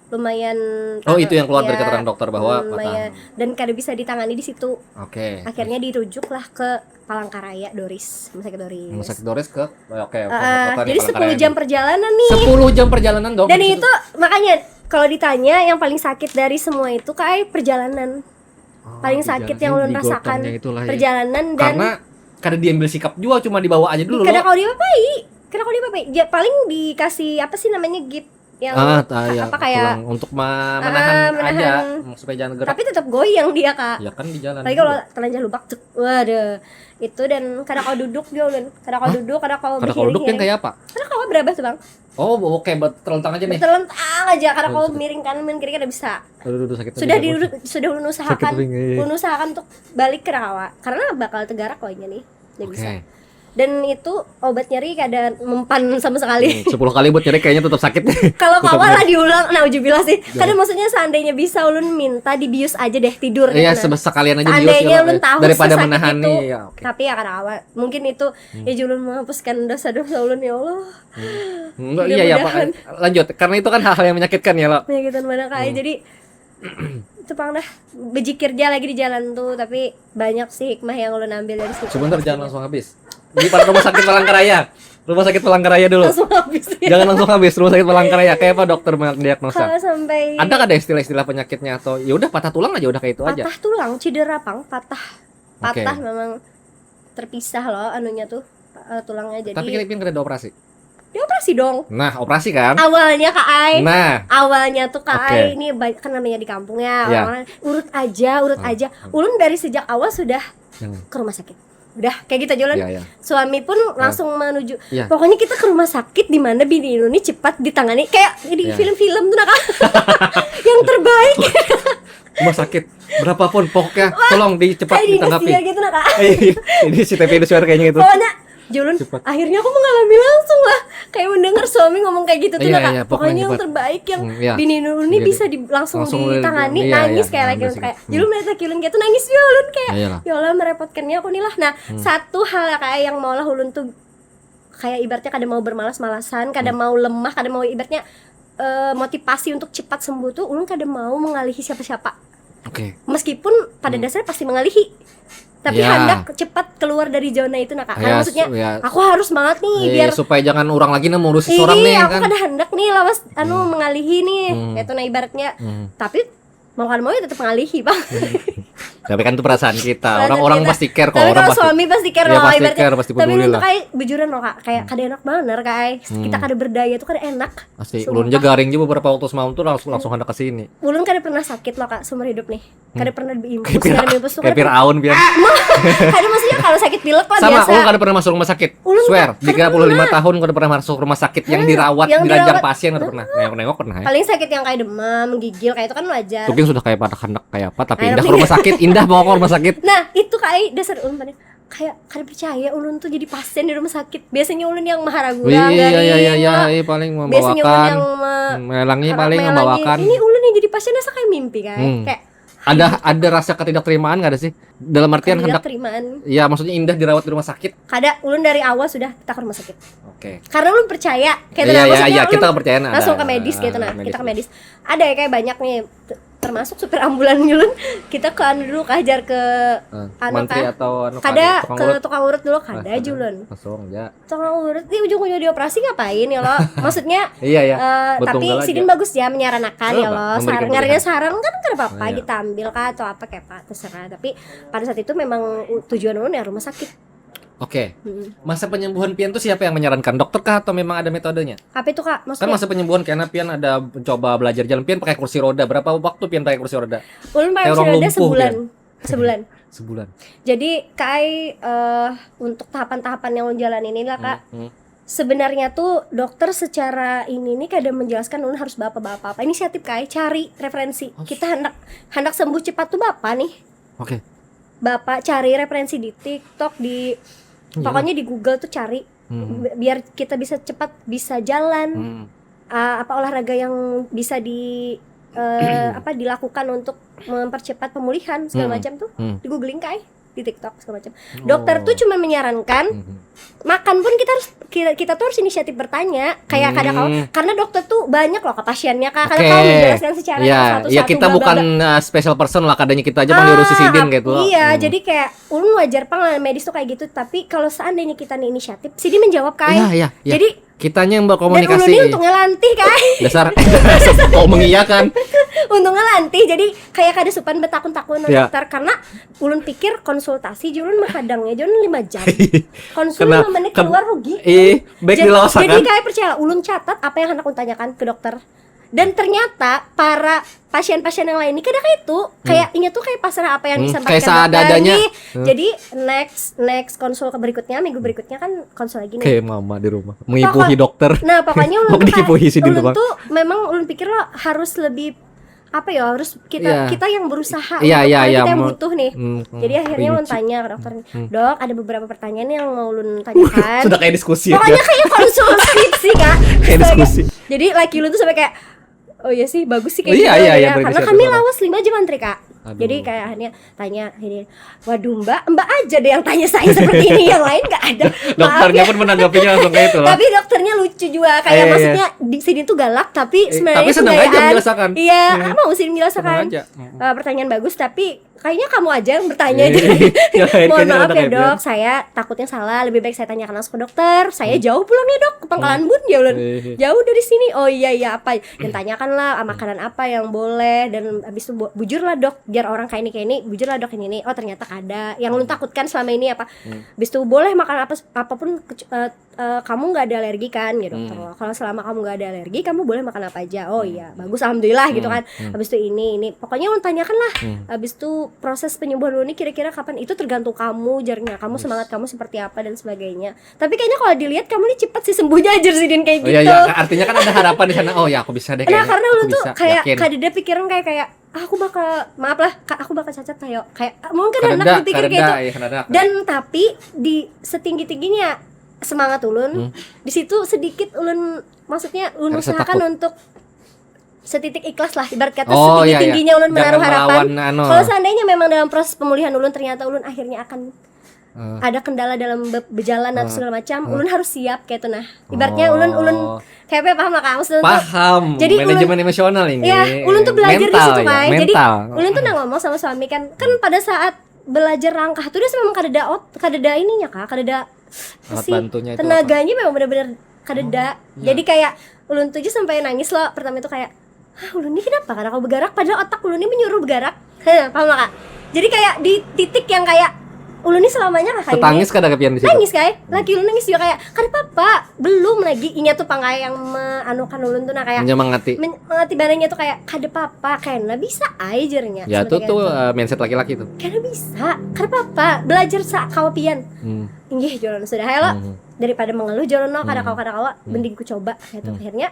lumayan Oh, parah. itu yang keluar dari Ya, keterangan dokter bahwa lumayan. patah. Dan kada bisa ditangani di situ. Oke. Akhirnya dirujuklah ke Palangkaraya, Doris, Rumah Sakit Doris. Rumah Sakit Doris ke, oke, oke, Ah, kota nih, jadi sepuluh Palangkaraya jam nih. Perjalanan nih. Sepuluh jam perjalanan dong. Dan Di situ. Itu makanya kalau ditanya yang paling sakit dari semua itu, Kai, perjalanan. Oh, Paling di sakit jalan. Yang ulun Di rasakan gotongnya itulah ya. Perjalanan dan Karena kada diambil sikap juga, cuma dibawa aja dulu. Kada Loh. Kau diapai? Kada kau diapai? Ja, paling dikasih apa sih namanya, git yang Ah, ka- ah, ya, apa kayak tulang untuk ma- menahan, Ah, menahan. aja, mm, supaya jangan gerak. Tapi tetap goyang dia, Kak. Ya kan di jalan. Apalagi Dulu. Kalau telanjah lubak tuh, waduh, itu. Dan kada kau duduk dia, ulun. Kada kau duduk, kada kau Kada kau duduk yang kayak apa? Kada kau berabah tuh, Bang. Oh, oke, buat terlentang aja nih. Bertelentang aja, kada Oh, kau sakit. Miring kanan, miring kiri, kada bisa. Aduh, aduh, sakit. Sudah Sakit. di sudah ulun usahakan. Sakit pinggang. Ulun usahakan untuk balik, kada kawa. Karena bakal tegarak kau nya nih. Kada Oke. Bisa. Dan itu obat nyeri kada mempan sama sekali. Hmm, sepuluh kali buat nyeri kayaknya tetap sakit. Kalau Tetap kawa nyeri. Lah diulang, naujubillah sih. Kada, maksudnya seandainya bisa, ulun minta dibius aja deh, tidur. Iya, Gitu. Sebe- sekalian aja Seandainya bius ya, ulun tahu daripada sesakit menahan itu. Nih, ya, oke. Tapi ya kada kawa. Mungkin itu ya julun menghapuskan dosa-dosa ulun, ya Allah. Enggak, iya ya, Pak. Mudah-mudahan. Lanjut, karena itu kan hal-hal yang menyakitkan ya, lo. Penyakitan mana, Kai. Hmm. Jadi itu pang dah, bejikir aja lagi di jalan tuh, tapi banyak sih hikmah yang ulun ambil dari situ. Sebentar, jangan langsung habis. Di depan Rumah Sakit Palangkaraya. Rumah Sakit Palangkaraya dulu. Langsung habis ya. Jangan langsung habis. Rumah Sakit Palangkaraya. Kayak apa dokter mendiagnosa? Kalau sampai Ada kada istilah-istilah penyakitnya atau ya udah patah tulang aja, udah kayak itu aja. Patah tulang, cedera pang, patah. Oke. Patah memang terpisah loh anunya tuh, eh, tulangnya. Jadi Tapi kalian kada ada operasi. Dioperasi dong. Nah, operasi kan? Awalnya, Kak Ai. Nah. Awalnya tuh, Kak Ai, Oke. Ini banyak kan namanya di kampung ya, Iya. Orang-orang urut aja, urut Hmm. aja. Ulun dari sejak awal sudah Hmm. ke rumah sakit. Udah kayak gitu aja, Lon. Iya, iya. Suami pun langsung menuju. Iya. Pokoknya kita ke rumah sakit di mana bini ini cepat ditangani, kayak di Iya. film-film tuh, nah, Kak. Yang terbaik. Rumah sakit berapapun pokoknya tolong dicepat Kayak di ditanggapi. Indonesia gitu, nah, Kak. Eh, ini si T V Indonesia kayaknya gitu. Pokoknya Julun, Cepat. Akhirnya aku mengalami langsung lah, kayak mendengar suami ngomong kayak gitu tuh, Iya, nah, Kak. Iya, Pokoknya yang cepat. terbaik yang Hmm, iya. Bini Nurul ini Iya, bisa di, langsung, langsung ditangani, iya, nangis iya, kayak lagi, nangis. Kayak Hmm. Julun melihat Julun gitu, nangis ya Ulun kayak, Iya, iyalah. Ya Allah, merepotkannya aku nih lah. Nah, Hmm. satu hal ya, kayak yang maulah ulun tuh kayak ibaratnya kada mau bermalas-malasan, kada Hmm. mau lemah, kada mau ibaratnya eh, motivasi untuk cepat sembuh tuh ulun kada mau mengalihi siapa-siapa. Oke. Meskipun pada Hmm. dasarnya pasti mengalihi, tapi Ya. Handak cepat keluar dari zona itu, nah, Kak. Karena Ya, maksudnya su- ya. Aku harus banget nih Iya, biar supaya jangan orang lagi nang mengurusi ini seorang nih aku kan. Kada handak nih lawas anu Hmm. mengalihi nih. Hmm. Itu nah ibaratnya. Hmm. Tapi mau kada mau ya tetap mengalihi, Bang. Tapi kan itu perasaan kita. Perasaan Orang-orang kita. pasti care kok. Tapi Orang kalau pasti. Suami pasti care Iya, loh, pasti ibaratnya. Care, pasti Tapi peduli ulun lah. Tuh kayak bujuran loh, Kak, kayak kada enak banar, Kak. Kita Hmm. kada berdaya tuh kada enak. Pasti Sumpah. Ulun aja garing juga beberapa waktu semalam tuh langsung langsung handak ke sini. Ulun kada pernah sakit loh, Kak, seumur hidup nih. Kada pernah diimpus, Kayak Pir- kada diimpus tuh, kayak kada pernah. Firaun, Pian. Kada, maksudnya kalau sakit pilek lah Sama, biasa. Ulun kada pernah masuk rumah sakit. Ulun Swear, kada tiga puluh lima pernah. Tahun kada pernah masuk rumah sakit yang Hah, dirawat, yang di ranjang dirawat. pasien kada pernah. Nengok-nengok pernah ya. Paling sakit yang kayak demam, menggigil, kayak itu kan wajar. Mungkin sudah kayak pada handak kayak apa, tapi Ayo, indah ke mungkin. Rumah Sakit, indah bawa ke rumah sakit. Nah, itu kayak dasar ulun pada kayak kada percaya ulun tuh jadi pasien di rumah sakit. Biasanya ulun yang maharagu Wih, lah, iya, iya, garing iya, iya, lah. iya, paling Biasanya ulun membawakan. Yang me- Melangi harap paling melangi. membawakan. Ini ulun yang jadi pasien, asa kayak mimpi, kayak Hmm. kayak Ada ada rasa ketidakterimaan kada sih? Dalam artian tidak hendak terimaan. Ya, maksudnya indah dirawat di rumah sakit. Kada, ulun dari awal sudah kita ke rumah sakit. Oke. Karena ulun percaya, kayak Iya, nah, iya, maksudnya iya, ulun kita percaya, nah, langsung ada, ke medis ah, gitu, nah, medis. Kita ke medis. Ada ya kayak banyak nih, t- termasuk supir ambulan ulun, kita ke anu dulu, kehajar ke Eh, anu mantri kah? Atau anu Kada tukang ke urut. Tukang urut dulu, kada Nah, Julun. Langsung ya. Iya, iya. eh, tapi Betunggal aja. Sidin bagus ya menyaranakan ya Apa? lo. Memberikan Sarang nyarinya penjelasan. Sarang kan kada apa-apa, Iya. Kita ambil kah atau apa kayak apa, terserah. Tapi pada saat itu memang u- tujuan ulun ya rumah sakit. Oke. Mm-mm. Masa penyembuhan pian tuh siapa yang menyarankan? Dokter kah atau memang ada metodenya? Apa itu, Kak? Kan Maksudnya masa penyembuhan karena pian ada coba belajar jalan, pian pakai kursi roda. Berapa waktu pian pakai kursi roda? ulun pakai Kayak kursi orang roda lumpuh, sebulan. Pian. Sebulan. Sebulan. Jadi kai eh, untuk tahapan-tahapan yang ulun jalan ini lah, Kak. Hmm, hmm. Sebenarnya tuh dokter secara ini nih kada menjelaskan ulun harus bawa apa-apa. Inisiatif kai, cari referensi. Oh. Kita hendak hendak sembuh cepat tuh bapak nih. Oke. Bapak cari referensi di TikTok, di Iya. Pokoknya di Google tuh cari Hmm. bi- biar kita bisa cepat bisa jalan. Hmm. Ah, apa olahraga yang bisa di eh, apa dilakukan untuk mempercepat pemulihan segala Hmm. Macam tuh Hmm. di googling kai. di TikTok segala macam. Dokter tuh cuma menyarankan makan pun kita harus kita, kita tuh harus inisiatif bertanya, kayak kada kau, Hmm. karena dokter tuh banyak loh kak pasiennya kak, kada Oke. kau menjelaskan secara Iya, satu-satu, ya kita bla, bla, bukan bla. Uh, special person lah, kadanya kita aja pang diurusi Ah, sidin ap- gitu loh. Iya, Hmm. Jadi kayak ulun wajar pang lah medis tuh kayak gitu, tapi kalau seandainya kita nih inisiatif, sidin menjawab kayak. Iya, iya, iya. Jadi Kitanya yang dan ulun berkomunikasi. Ini untungnya lantih kan. Dasar kau mengiyakan. Untungnya lantih, jadi kayak kada supan betakun-takun Ya. Dokter, karena ulun pikir konsultasi jurun mahadangnya jurun lima jam. Konsul Kena- lima menit ken- keluar rugi. Ih, baik Jadi- dilawasakan. Jadi kayak percaya, ulun catat apa yang hendak ulun tanyakan ke dokter. Dan ternyata para pasien-pasien yang lain ini kada kayak itu, kayak inya tuh kayak pasrah apa yang Hmm, disampaikan kayak seadanya. Dokter nih. Hmm. Jadi next next konsul ke berikutnya, minggu berikutnya kan konsul lagi nih. Kayak mama di rumah mengipuhi Pokok- dokter. Nah pokoknya ulun Mau tuh kayak- dikipuhi sidin ulun tuh, Bang. Tuh memang ulun pikir lo harus lebih apa ya, harus kita Iya. Kita yang berusaha Iya, untuk iya, kalau iya, kita yang mau- butuh nih. Hmm, hmm. Jadi akhirnya ulun Rinci. Tanya ke dokter nih, dok, ada beberapa pertanyaan yang mau ulun tanyakan. Sudah kayak diskusi. Pokoknya kayak konsul skripsi kak. Kayak diskusi. Jadi laki ulun tuh sampai kayak, oh iya sih, bagus sih kayak Iya, gitu, iya, iya, karena berinisiatif kami orang. Lawas lima jam antri kak. Aduh. Jadi kayak akhirnya tanya gini, waduh mbak, mbak aja deh yang tanya saya seperti ini, yang lain nggak ada. Maaf Dokternya ya. Pun menanggapinya langsung kayak itu lah. Tapi dokternya lucu juga, kayak Iya, iya. Maksudnya di sini tuh galak, tapi Eh, sebenarnya tapi senang aja kebudayaan. menjelaskan. Iya, Hmm. mau sih menjelaskan. Senang aja. Hmm. Eh, pertanyaan bagus, tapi kayaknya kamu aja yang bertanya Iya. aja. Yang lain Mohon kayaknya maaf rada ya kayak dok, biasa. Saya takutnya salah, lebih baik saya tanyakan langsung ke dokter. Saya jauh pulangnya dok, ke Pangkalan Bun ya ulun. Iya. Jauh dari sini. Oh iya iya apa? Dan Hmm. Tanyakanlah ah, makanan apa yang boleh, dan habis itu bu- bujurlah dok, biar orang kayak ini kayak ini, bujurlah dok ini ini. Oh ternyata kada. Yang ulun takutkan selama ini apa? Hmm. Habis itu boleh makan apa apapun kecu- eh, eh, kamu nggak ada alergi kan gitu. Hmm. Kalau kalau selama kamu nggak ada alergi, kamu boleh makan apa aja. Oh iya, bagus alhamdulillah gitu Hmm. Kan. Hmm. Habis itu ini ini pokoknya ulun tanyakan lah. Hmm. Habis itu proses penyembuhan ulun ini kira-kira kapan? Itu tergantung kamu, jarnya kamu, semangat kamu seperti apa dan sebagainya. Tapi kayaknya kalau dilihat kamu ini cepat sih sembuhnya aja sidin kayak Oh gitu. Iya, iya, artinya kan ada harapan di sana. Oh ya, aku bisa deh. Nah, Kayaknya. Karena ulun Aku tuh bisa, kayak yakin. Kada ada pikiran kayak kayak ah, aku bakal, maaf lah kak, aku bakal cacat kayak kayak mungkin Kada anak ada, berpikir kada kayak ada, itu. Iya, kada ada. Dan tapi di setinggi tingginya semangat ulun, Hmm. Di situ sedikit ulun, maksudnya ulun Rasa usahakan takut. Untuk setitik ikhlas lah, ibarat kata Oh, setinggi iya, iya. Tingginya ulun Jangan menaruh harapan. Melawan, anu. Kalau seandainya memang dalam proses pemulihan ulun ternyata ulun akhirnya akan Eh. Ada kendala dalam be- berjalan atau Eh. segala macam, Eh. Ulun harus siap kayak itu nah. Ibaratnya Oh. ulun ulun kayak apa ya, paham lah kak? Maksudnya ulun tuh- Paham. Jadi ulun- Manajemen emosional ini. Ya, ulun tuh belajar di Mental, situ ya, kan. Jadi mental. Ulun tuh nang ngomong sama suami kan, kan pada saat belajar langkah tuh dia memang kada ada ot, kada ada ininya kak, kada ada Alat sih, bantunya itu tenaganya memang benar-benar kada ada. Hmm, iya. Jadi kayak ulun tuh aja sampai nangis loh pertama itu kayak, hah ulun ini kenapa karena kau bergerak padahal otak ulun ini menyuruh bergerak. Heh, paham lah kak? Jadi kayak di titik yang kayak ulun ini selamanya kah kayak Setangis ini? Kada kepian di situ. Nangis kayak, laki ulun nangis juga kayak kada apa-apa, belum lagi inya tuh pangkai yang meanukan ulun tuh nah kayak Menyemangati. Men- mengerti barangnya tuh kayak kada apa-apa, kena bisa ai jarnya. Ya tuh Sebenarnya tuh tuh. Eh, mindset laki-laki tuh. Kena bisa, kada apa-apa, belajar sa kawa pian. Hmm. Inggih jualan sudah ya lo. Hmm. Daripada mengeluh jualan lo kada Hmm. kawa kada kawa, Hmm. Mending ku coba gitu. Hmm. Akhirnya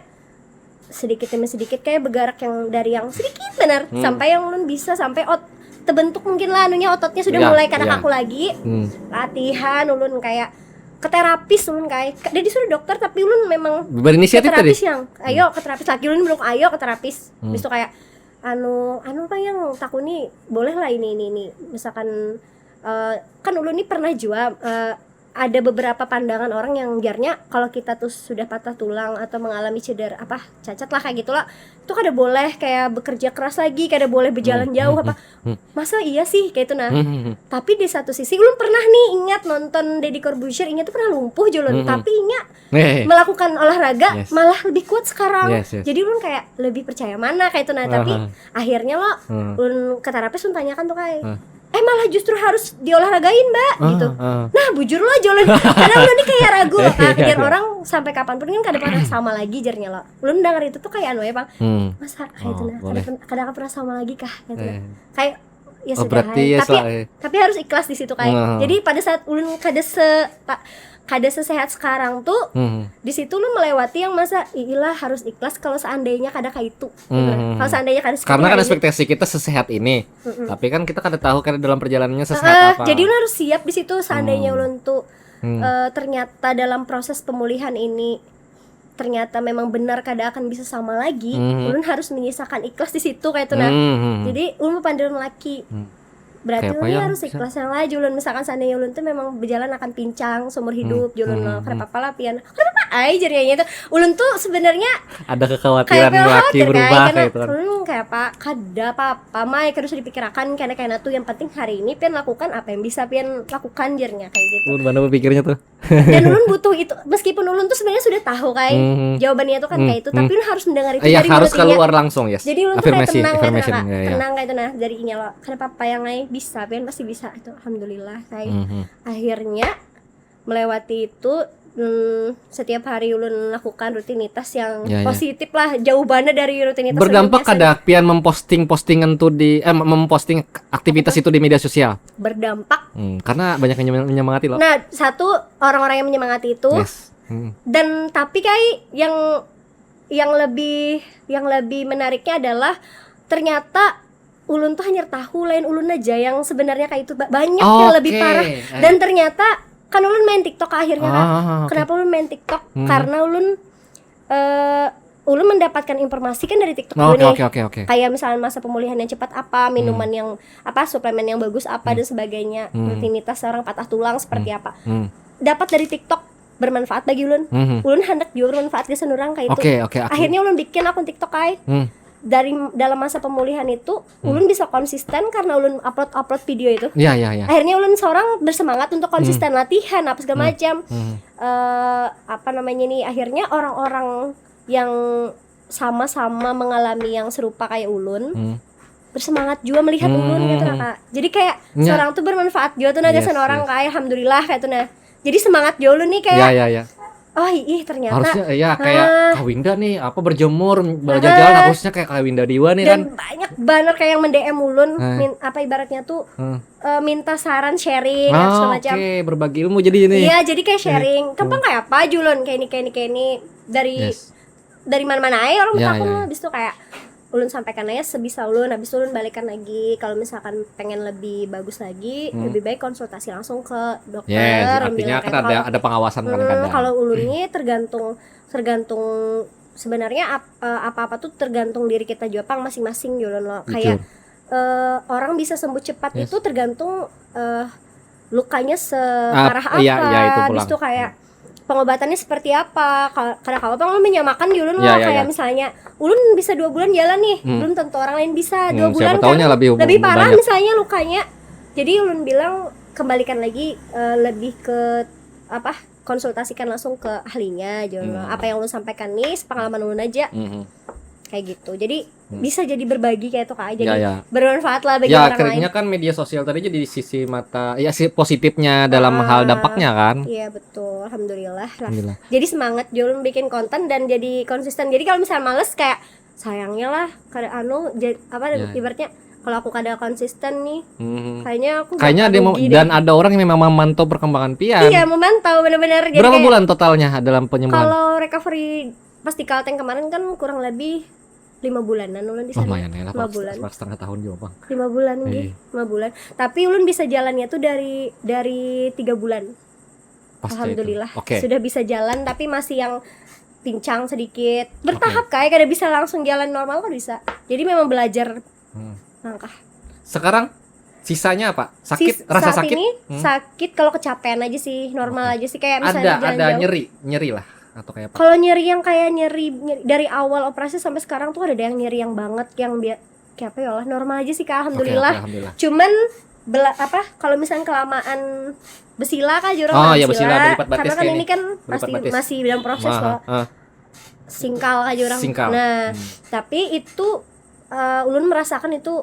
sedikit demi sedikit kayak bergerak yang dari yang sedikit benar Hmm. Sampai yang ulun bisa sampai ot terbentuk mungkin lah anunya ototnya sudah Iya, mulai kada iya. Kaku lagi. Hmm. Latihan ulun kayak ke terapis ulun kayak Ka- dia disuruh dokter tapi ulun memang Berinisiatif ke tadi. Terapis yang ayo ke terapis lagi ulun bilang ayo ke terapis Hmm. Habis itu kayak anu anu apa yang takuni boleh lah ini ini ini misalkan eh, kan ulun ini pernah juga eh, ada beberapa pandangan orang yang jarnya kalau kita tuh sudah patah tulang atau mengalami cedera apa cacat lah kayak gitu lah itu kada boleh kayak bekerja keras lagi kada boleh berjalan Hmm, jauh hmm, apa hmm, masa iya sih kayak itu nah Hmm, hmm, hmm. Tapi di satu sisi ulun pernah nih ingat nonton Deddy Corbuzier, inya tuh pernah lumpuh julun, Mm-mm. tapi inya Nih. melakukan olahraga Yes. malah lebih kuat sekarang. Yes, yes. Jadi ulun kayak lebih percaya mana kayak itu nah, tapi Aha. Akhirnya lo Hmm. ulun ke terapis ulun tanyakan tuh kayak, Hmm. "Eh malah justru harus diolahragain, Mbak?" Ah, gitu. ah. Nah, bujur lo aja ulun. Karena ulun nih kayak ragu loh, Kak. Iya, Biar iya. Orang sampai kapanpun kan kada pernah sama lagi jarnya lo. Ulun dengar itu tuh kayak anu ya, Bang. Hmm. Masa kayak itu Oh, nah, kada, boleh. pernah- kada pernah sama lagi kah gitu. Eh. Kayak ya Oh, sudah berarti ae. ya tapi salah, eh. tapi harus ikhlas di situ kayak. Hmm. Jadi pada saat ulun kada se pa- kada sesehat sekarang tuh Hmm. di situ lu melewati yang masa ilah harus ikhlas kalau seandainya kada kayak itu. Hmm. Kalau seandainya kada Karena kan seperti ekspektasi kita sesehat ini. Mm-mm. Tapi kan kita kada tahu kan dalam perjalanannya sesehat Heeh, apa. Jadi lu harus siap di situ seandainya Hmm. ulun tuh Hmm. eh, ternyata dalam proses pemulihan ini ternyata memang benar kada akan bisa sama lagi, Hmm. ulun harus menyisakan ikhlas di situ kayak itu nah. Hmm, hmm. Jadi ulun pandiran laki. Hmm. Berarti Kayak apa ulun yang harus bisa- ikhlas yang lah, ulun misalkan seandainya ulun tuh memang berjalan akan pincang seumur hidup, Hmm, ulun hmm, lo hmm. Kenapa apa lah pian, kenapa apa ai jarnya itu. Ulun tuh sebenarnya Ada kekhawatiran kayak apa laki khawatir berubah kayak kayak itu kan. Hmm, kayak apa kada apa-apa mai, kada usah dipikirakan, kena kena tuh yang penting hari ini pian lakukan apa yang bisa pian lakukan jarnya kayak gitu. Mun mana berpikirnya tuh? Dan ulun butuh itu, meskipun ulun tuh sebenarnya sudah tahu kai Hmm. jawabannya tuh kan Hmm, kayak itu, hmm. tapi ulun harus mendengar itu Iya, dari harus mulut inya. Keluar langsung, yes. Jadi ulun tuh kayak Afirmasi, tenang kayak itu affirmation, nah, Kak. Ya, ya. Tenang kayak itu nah dari inya lo. Kenapa apa yang ai bisa, pian pasti bisa itu. Alhamdulillah kai. Mhm. Akhirnya melewati itu, hmm, setiap hari ulun lakukan rutinitas yang Ya, ya. Positif lah, jauh banget dari rutinitas Berdampak biasa. Kada pian memposting postingan tuh di eh memposting aktivitas itu di media sosial? Berdampak. Hmm, karena banyak yang menyem- menyemangati loh. Nah, satu, orang-orang yang menyemangati itu. Yes. Hmm. Dan tapi kai yang yang lebih yang lebih menariknya adalah ternyata ulun tuh hanya tahu lain ulun aja yang sebenarnya kayak itu ba- banyak yang lebih Oke, parah. eh. Dan ternyata kan ulun main TikTok akhirnya kan. Ah, oke. Kenapa ulun main TikTok? Hmm. Karena ulun eh ulun mendapatkan informasi kan dari TikTok Oh, dulu oke, nih. Oke, oke, oke. Kayak misalnya masa pemulihan yang cepat apa, minuman yang apa, suplemen yang bagus apa dan sebagainya, Hmm. Rutinitas seorang patah tulang seperti apa. Hmm. Dapat dari TikTok bermanfaat bagi ulun. Mhm. Ulun hendak juga bermanfaat gasan orang kayak itu. Oke, oke, oke. Akhirnya ulun bikin akun TikTok kai. Hmm. Dari dalam masa pemulihan itu, ulun bisa konsisten karena ulun upload upload video itu. Ya, ya, ya. Akhirnya ulun seorang bersemangat untuk konsisten latihan apa segala macam. Hmm. Eh, apa namanya nih? Akhirnya orang-orang yang sama-sama mengalami yang serupa kayak ulun Hmm. bersemangat juga melihat ulun gitu nah, Kak. Jadi kayak Nya. Seorang tuh bermanfaat juga tuh nah Yes, gasan orang yes. Kayak alhamdulillah kayak tuh nah. Jadi semangat juga ulun nih kayak Ya, ya, ya. Oh ih ternyata Harusnya ya kayak Kawinda nih apa berjemur berjalan-jalan harusnya kayak Kawinda Diwa nih kan. Dan banyak banget kayak yang mendem ulun Nah. min, apa ibaratnya tuh Hmm. eh, minta saran sharing Ah, segala oke, macam. Berbagi ilmu jadi ini. Iya, jadi kayak sharing. Kamu kayak apa Julun kayak ini kayak ini kayak ini dari Yes. dari mana-mana ya orang Ya, bertakun ya, lah. Ya. Habis itu kayak ulun sampaikan aja sebisa ulun, habis itu ulun balikan lagi. Kalau misalkan pengen lebih bagus lagi, Hmm. lebih baik konsultasi langsung ke dokter. Yes, Ulun artinya bilang kan kayak ada kalau- ada pengawasan kan Hmm, kadang. Kalau ulun ini tergantung tergantung sebenarnya ap- eh, apa-apa tuh tergantung diri kita juga pang masing-masing Julun loh. Kayak eh, orang bisa sembuh cepat Yes. Itu tergantung eh, lukanya separah Ah, iya, apa. Iya, itu Habis pulang. Itu kayak pengobatannya seperti apa. Ka- Karena kalau pang menyamakan Julun Iya, lah iya, kayak iya. Misalnya ulun bisa dua bulan jalan nih, Hmm. Belum tentu orang lain bisa Hmm, dua bulan siapa taunya kan lebih lebih parah banyak. Misalnya lukanya. Jadi ulun bilang kembalikan lagi eh, lebih ke apa konsultasikan langsung ke ahlinya Julun. Hmm. Apa yang ulun sampaikan nih pengalaman ulun aja Mhm. kayak gitu. Jadi bisa jadi berbagi kayak itu kak. Jadi Ya, ya. Bermanfaat lah bagi Ya orang akhirnya lain. Kan media sosial tadi jadi sisi mata ya si positifnya dalam Ah, hal dampaknya kan. Iya betul, alhamdulillah lah. Alhamdulillah. Jadi semangat Julun bikin konten dan jadi konsisten. Jadi kalau misalnya males kayak sayangnya lah, kada anu, ja- apa Ya. Ibaratnya kalau aku kada konsisten nih, Mhm. kayaknya aku Kayaknya bakal ada yang mau rugi dan deh. Ada orang yang memang memantau perkembangan pian. Iya memantau benar-benar. Jadi Berapa kayak bulan totalnya dalam penyembuhan? Kalau recovery pas di Kalteng kemarin kan kurang lebih lima bulanan ulun di sana. Lumayan ya lah, Lima pas- bulan. pas setengah tahun juga bang. Lima bulan Iya. Gih, lima bulan. Tapi ulun bisa jalannya tuh dari dari tiga bulan. Pasca Alhamdulillah itu. Oke. Sudah bisa jalan tapi masih yang pincang sedikit. Bertahap kayak kada bisa langsung jalan normal kan bisa. Jadi memang belajar Hmm. langkah. Sekarang sisanya apa? Sakit, Sis- rasa saat sakit? ini Hmm. Sakit kalau kecapean aja sih, normal Oke. Aja sih kayak Ada misalnya ada jalan jauh. Nyeri, nyeri lah atau kayak apa? Kalau nyeri yang kayak nyeri, nyeri dari awal operasi sampai sekarang tuh ada yang nyeri yang banget yang biar kayak apa ya Allah normal aja sih kak alhamdulillah. Oke, alhamdulillah. Cuman bela, apa kalau misalnya kelamaan besila kak jurang Oh, kan iya, besila. Besila, beripat batis Karena kan kayak ini ini. Kan Beripat pasti batis. Masih dalam proses Ah, loh. Ah. Singkal kak jurang. Singkal. Nah, Hmm. Tapi itu eh, ulun merasakan itu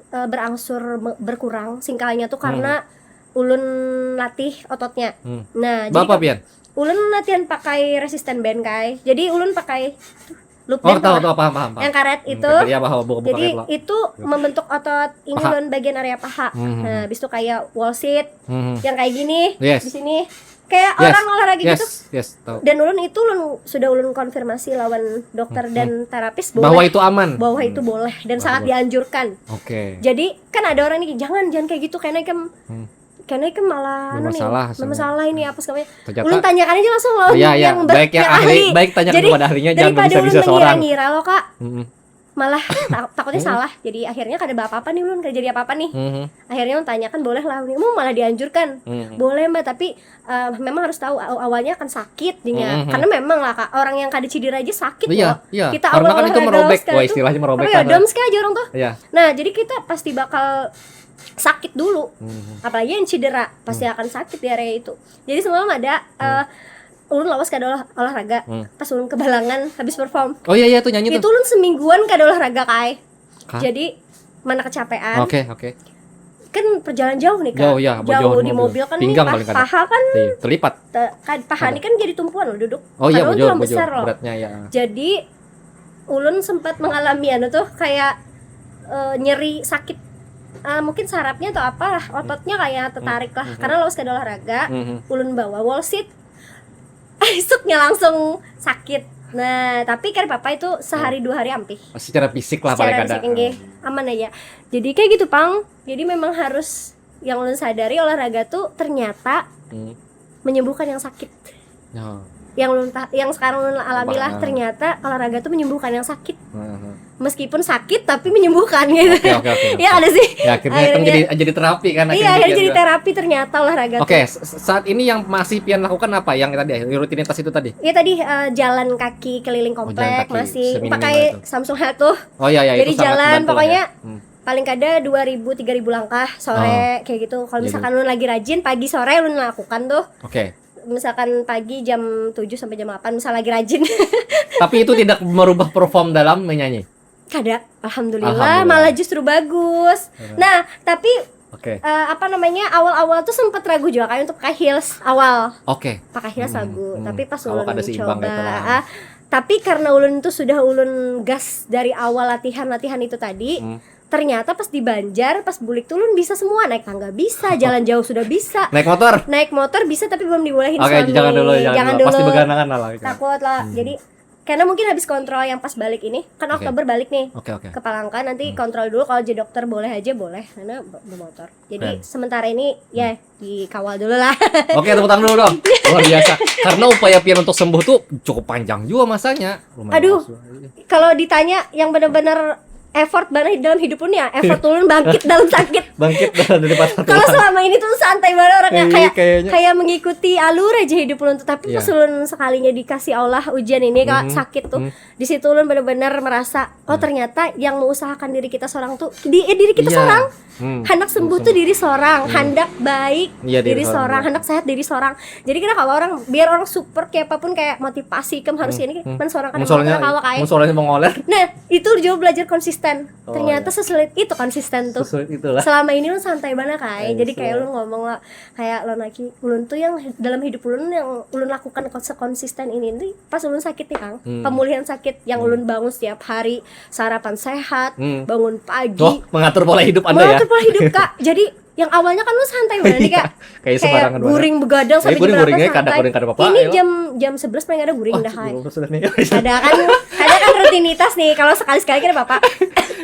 eh, berangsur me- berkurang singkalnya tuh karena ulun latih ototnya. Hmm. Nah, jadi Bapak ke- pian? Ulun latihan pakai resistance band kai. Jadi ulun pakai loop Oh, band tahu lah. Tahu paham paham paham. Yang karet Hmm, itu. karet, iya, paham, buka Jadi karet lo. Itu membentuk otot ini Paha. Ulun bagian area paha. Hmm. Nah, habis itu kayak wall sit Hmm. yang kayak gini Yes. Di sini kayak Yes. Orang olahraga Yes, gitu. Yes, tahu. Dan ulun itu ulun sudah ulun konfirmasi lawan dokter dan terapis Bahwa boleh. itu aman. Bahwa itu boleh dan sangat dianjurkan. Oke. Jadi kan ada orang nih jangan jangan kayak gitu karena kem karena kem malah anu nih Bermasalah, sebenarnya. Bermasalah ini apa segala macam. Ternyata- Ulun tanyakan aja langsung lawan Iya, iya. yang ber- Baik yang yang ahli, baik tanya Jadi, kepada ahlinya, jangan daripada bisa-bisa ulun seorang. Mengira-ngira loh kak. Mm-mm. malah ta- takutnya salah, jadi akhirnya kada apa-apa nih ulun, kada jadi apa-apa nih. Mhm. Akhirnya ulun tanyakan, boleh lah, mau malah dianjurkan. Mhm. Boleh mbak, tapi eh, memang harus tahu aw- awalnya akan sakit dinya. Mhm. Karena memang lah kak, orang yang kada cedera aja sakit Iya, loh. Iya. Kita Karena kan awal itu olahraga merobek, sekali wah tuh, istilahnya merobek apa ya, kan. DOMS kayak aja orang tuh. Iya. Nah jadi kita pasti bakal sakit dulu. Mhm. Apalagi yang cedera pasti akan sakit di area itu. Jadi semalam ada eh, ulun lawas kada olah- olahraga, Hmm. pas ulun kebalangan habis perform. Oh iya iya tuh nyanyi Itu tuh. Ulun semingguan kada olahraga kai. Kah? Jadi mana kecapean. Oke oke. Kan perjalanan jauh nih kak. Jauh, ya, Jauh jauh di mobil. Mobil kan Pinggang nih, paling kada. Paha kan Iya, terlipat. te- kan paha ini kan jadi tumpuan loh duduk. Oh iya, Karena ulun bujur tulang bujur. Besar loh. Beratnya ya. Jadi ulun sempat mengalami anu tuh kayak eh, nyeri sakit. Eh, mungkin sarafnya atau apalah, ototnya kayak tertarik lah. Hmm. Karena lawas kada olahraga, Mhm. ulun bawa wall sit. Esoknya langsung sakit. Nah, tapi kada apa-apa itu sehari dua hari ampih. Secara fisik lah Secara paling kada. Fisik, enggih. Aman aja. Jadi kayak gitu pang. Jadi memang harus, yang ulun sadari, olahraga tuh ternyata Hmm. menyembuhkan yang sakit. Nah. Yang ulun ta- yang sekarang ulun alami lah, Paham. Ternyata olahraga tuh menyembuhkan yang sakit. Heeh. Meskipun sakit tapi menyembuhkan gitu. Oke oke oke. Ya ada sih. Ya akhirnya, kan jadi jadi terapi kan. Iya, akhirnya jadi terapi ternyata olahraga Oke, tuh. S- saat ini yang masih pian lakukan apa? Yang tadi rutinitas itu tadi. Iya tadi eh, jalan kaki keliling Oh, jalan komplek kaki, masih seminimal pakai itu. Samsung Health tuh. Oh iya iya Jadi itu sangat jalan bantu lah pokoknya ya. Hmm. Paling kada dua ribu tiga ribu langkah sore Oh. Kayak gitu. Kalau Jadi misalkan ulun lagi rajin pagi sore ulun lakukan tuh. Oke. Misalkan pagi jam tujuh sampai jam delapan misal lagi rajin. Tapi itu tidak merubah perform dalam menyanyi. Kada, alhamdulillah, Alhamdulillah. Malah justru bagus. Heeh. Nah, tapi Oke. eh, apa namanya, awal-awal tuh sempet ragu juga kayak untuk pakai heels awal. Oke. Pakai heels Hmm, ragu, hmm. Tapi pas Awak ulun ada seimbang coba, gitu lah. Ah, tapi karena ulun tuh sudah ulun gas dari awal latihan-latihan itu tadi, Hmm. Ternyata pas di Banjar, pas bulik tuh ulun bisa semua, naik tangga bisa, jalan jauh sudah bisa. Naik motor. Naik motor bisa tapi belum dibolehin Oke, suami. jangan dulu, jangan Jangan dulu. Pasti dulu. beganangan lah. Lah, gitu. Takut lah. Hmm. Jadi karena mungkin habis kontrol yang pas balik ini, kan Oke. Oktober balik nih Oke oke. Ke Palangka, nanti Hmm. Kontrol dulu, kalau jadi dokter boleh aja, boleh karena be- bermotor. Jadi Keren. Sementara ini ya dikawal dulu lah. Oke, tepuk tangan dulu dong. Luar biasa. Karena upaya pian untuk sembuh tuh cukup panjang juga masanya. Lumayan Aduh. Lama juga. Kalau ditanya yang benar-benar effort banget dalam hidup ulun ya, effort ulun bangkit dalam sakit. Bangkit dah dari patah Kalau tulang. Selama ini tuh santai banget orangnya, Iya, kayak kayaknya. Kayak mengikuti alur aja hidup ulun tuh, tapi Iya. Pas ulun sekalinya dikasih Allah ujian ini, kalau Mhm. Sakit tuh, Mhm. Di situ ulun benar-benar merasa, oh, ternyata yang mengusahakan diri kita seorang tuh di eh, diri kita Iya. Seorang. Hmm. Handak sembuh tuh diri seorang, handak baik Iya, diri diri seorang, seorang, iya. Handak sehat diri seorang. Jadi kada kawa orang, biar orang support kayak apapun, kayak motivasi, kamu harus ini, kan seorang kada Musolnya kawa kai. Musolnya mengoler. Nah, itu juga belajar konsisten. Oh, Ternyata iya. Sesulit itu konsisten tuh. Sesulit itulah. Selama ini ulun santai banget kai. Iya, Jadi kayak iya. Ulun ngomong lah, kayak ulun lagi, ulun tuh yang dalam hidup ulun yang ulun lakukan kons- konsisten ini tuh pas ulun sakit nih, Kang. Hmm. Pemulihan sakit yang Hmm. Ulun bangun setiap hari, sarapan sehat, Hmm. bangun pagi. Oh, mengatur pola hidup Anda ya. Mengatur pola hidup, Kak. Jadi yang awalnya kan lu santai banget nih, Kak. Kayak sembarangan banget. Guring begadang sampai Guring, jam berapa guring aja kada santai. guring kada apa-apa, Ini ya. Jam jam sebelas paling ada guring Oh, dah, Kak. Belum sudah nih. Ada kan, ada kan rutinitas nih, kalau sekali-sekali kan apa-apa.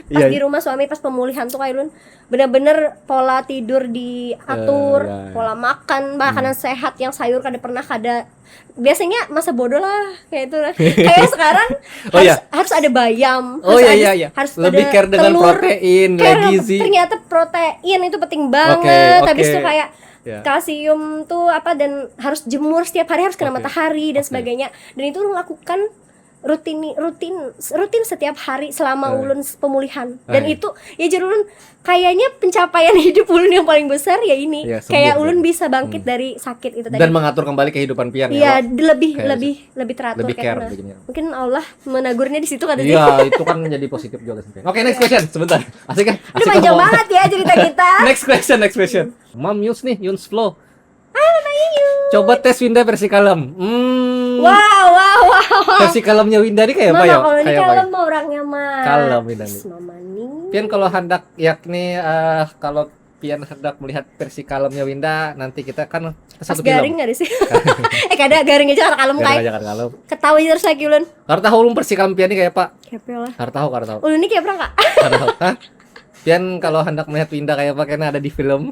Pas Iya. Di rumah suami pas pemulihan tuh kayak Ulun bener-bener pola tidur diatur, Eh, iya, iya. Pola makan, makanan Hmm. Sehat, yang sayur kada pernah kada. Biasanya masa bodoh lah kayak itu lah. Kayak sekarang Oh, harus iya. Harus ada bayam, Oh, harus iya, ada, iya, iya. Harus Lebih ada care dengan telur. Protein, Care, gizi. Ternyata protein itu penting Oke, banget. oke. Habis itu kayak Ya. Kalsium tuh apa, dan harus jemur setiap hari, harus kena Oke. Matahari dan Oke. Sebagainya. Dan itu ulun lakukan rutin rutin rutin setiap hari selama Eh. Ulun s- pemulihan. Dan Eh. Itu ya jadi Ulun kayaknya pencapaian hidup Ulun yang paling besar ya ini. Iya, sembuh, Kayak ya. Ulun bisa bangkit Hmm. Dari sakit itu tadi. Dan mengatur kembali kehidupan pian Iya, ya. lebih Kayak lebih lebih teratur Lebih kayak care mana. Begini. Mungkin Allah menagurin di situ kali sih. Iya, itu kan jadi positif juga sih. Oke, next question sebentar. Asik kan? Aduh, Asik panjang ngomong. Banget ya cerita kita. Next question, next question. Mam Yus nih, Yuns Flow. Coba tes Winda versi kalem. Hmm. Wow, wow, wow, wow. Versi kalemnya Winda nih kayak apa Mama, ya? Kalau ini Kayak apa kalem ya? Mah orangnya mah. Kalem Winda nih. Is, Mama nih. Pian kalau hendak yakni eh, kalau pian hendak melihat versi kalemnya Winda, nanti kita kan Pas satu film. Garing ada sih. Eh kada, garing aja kada kalem Garing kai. Aja kan kalem. Ketawa aja terus lagi Ulun. Kada tahu ulun versi kalem pian nih kayak apa? Kepe lah. Kada tahu, kada tahu. Ulun ini kayak berang, Kak. Kada tahu. Hah? Pian kalau hendak melihat Winda kayak apa, kena ada di film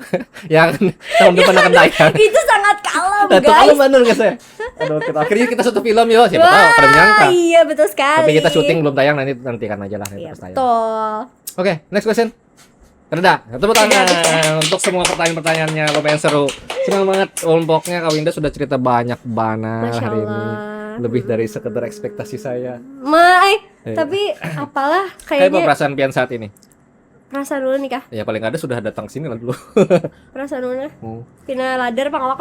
yang tahun depan akan tayang. Itu sangat kalem, Nah, itu kalau guys. Bener, guys, ya. Aduh, kita akhirnya kita satu film, yo, siapa tahu, pada menyangka. Iya, betul sekali. Tapi kita syuting belum tayang, nanti nantikan aja lah, nanti Iya, pas tayang. Betul. Oke, next question. Reda, tepuk tangan untuk semua pertanyaan-pertanyaannya, lumayan seru. Senang banget, kelompoknya Kak Winda sudah cerita banyak banget Masya hari ini. Allah. Lebih dari sekedar ekspektasi saya. Ma, eh, Iya. tapi apalah Kayak apa kayaknya perasaan pian saat ini? Perasaan dulu nih kah? Ya paling ada sudah datang sini lah dulu. Perasaan dulu nah. Hmm. Pina ladar pang awak.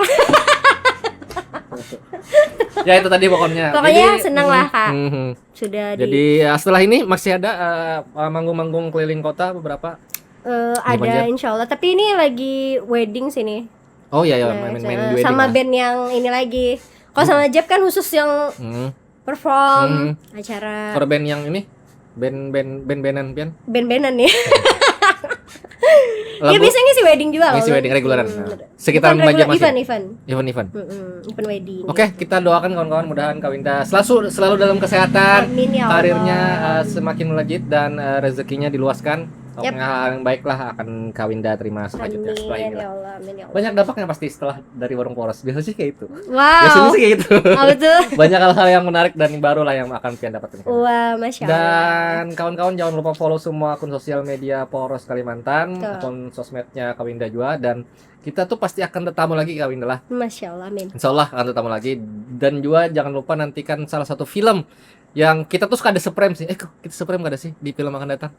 Ya itu tadi pokoknya. Pokoknya Jadi, senang lah, Kak. Mhm. Sudah di Jadi ya, setelah ini masih ada eh, eh, manggung-manggung keliling kota beberapa. eh, Gimana ada aja? Insya Allah. Tapi ini lagi wedding sini. Oh iya ya, Nah, main-main eh, wedding sama lah. Band yang ini lagi. Kalau sama Jeb kan khusus yang Hmm. Perform Hmm. acara Kalau band yang ini, band-band band-bandan pian. Band-bandan nih. Ya Lagu biasanya ngisi wedding juga ngisi loh. Wedding reguleran. Hmm. Nah, sekitar Bukan regular, Banjarmasin. Event-event. Event-event. Mm-mm, event wedding. Oke, kita doakan kawan-kawan mudahan Kak Winda selalu selalu dalam kesehatan, Amin, ya Allah. Karirnya eh, semakin melejit dan eh, rezekinya diluaskan. Yap. Pokoknya hal yang baik lah akan Kak Winda terima selanjutnya setelah Amin ini. Ya Allah, amin ya Allah. Banyak dampaknya pasti setelah dari Warung Poros. Biasa sih kayak itu. Wow. Biasanya sih kayak gitu. Apa tuh? Banyak hal-hal yang menarik dan baru lah yang akan pian dapatkan. Wah, masya Allah. Dan kawan-kawan jangan lupa follow semua akun sosial media Poros Kalimantan, Betul. Akun sosmednya Kak Winda juga, dan kita tuh pasti akan tetamu lagi Kak Winda lah. Masya Allah, amin. Insya Allah akan tetamu lagi. Dan juga jangan lupa nantikan salah satu film yang kita tuh suka ada se-frame sih. Eh kok kita se-frame kada sih di film akan datang?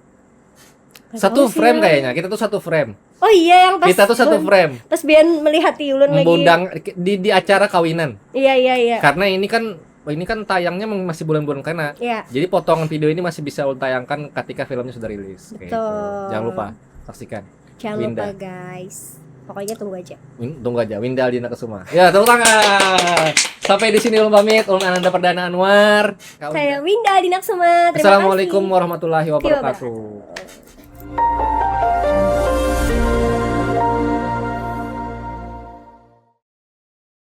Nggak Satu tahu sih, frame ya. Kayaknya. Kita tuh satu frame. Oh iya, yang pas Kita tuh satu frame. Pas Bian melihat Yulun lagi. Mengundang di, di acara kawinan. Iya, iya, iya. Karena ini kan ini kan tayangnya meng- masih bulan-bulan kena. Iya. Jadi potongan video ini masih bisa ulun tayangkan ketika filmnya sudah rilis. Kayak Betul. Gitu. Jangan lupa saksikan. Jangan Winda. Lupa, guys. Pokoknya tunggu aja. Win- Tunggu aja, Winda Aldina Kesuma. Ya, tepuk tangan. Sampai di sini ulun pamit. Ulun Ananda Perdana Anwar. Kak Winda. Saya Winda Aldina Kesuma. Terima Assalamualaikum kasih. Warahmatullahi Terima Wabarakatuh.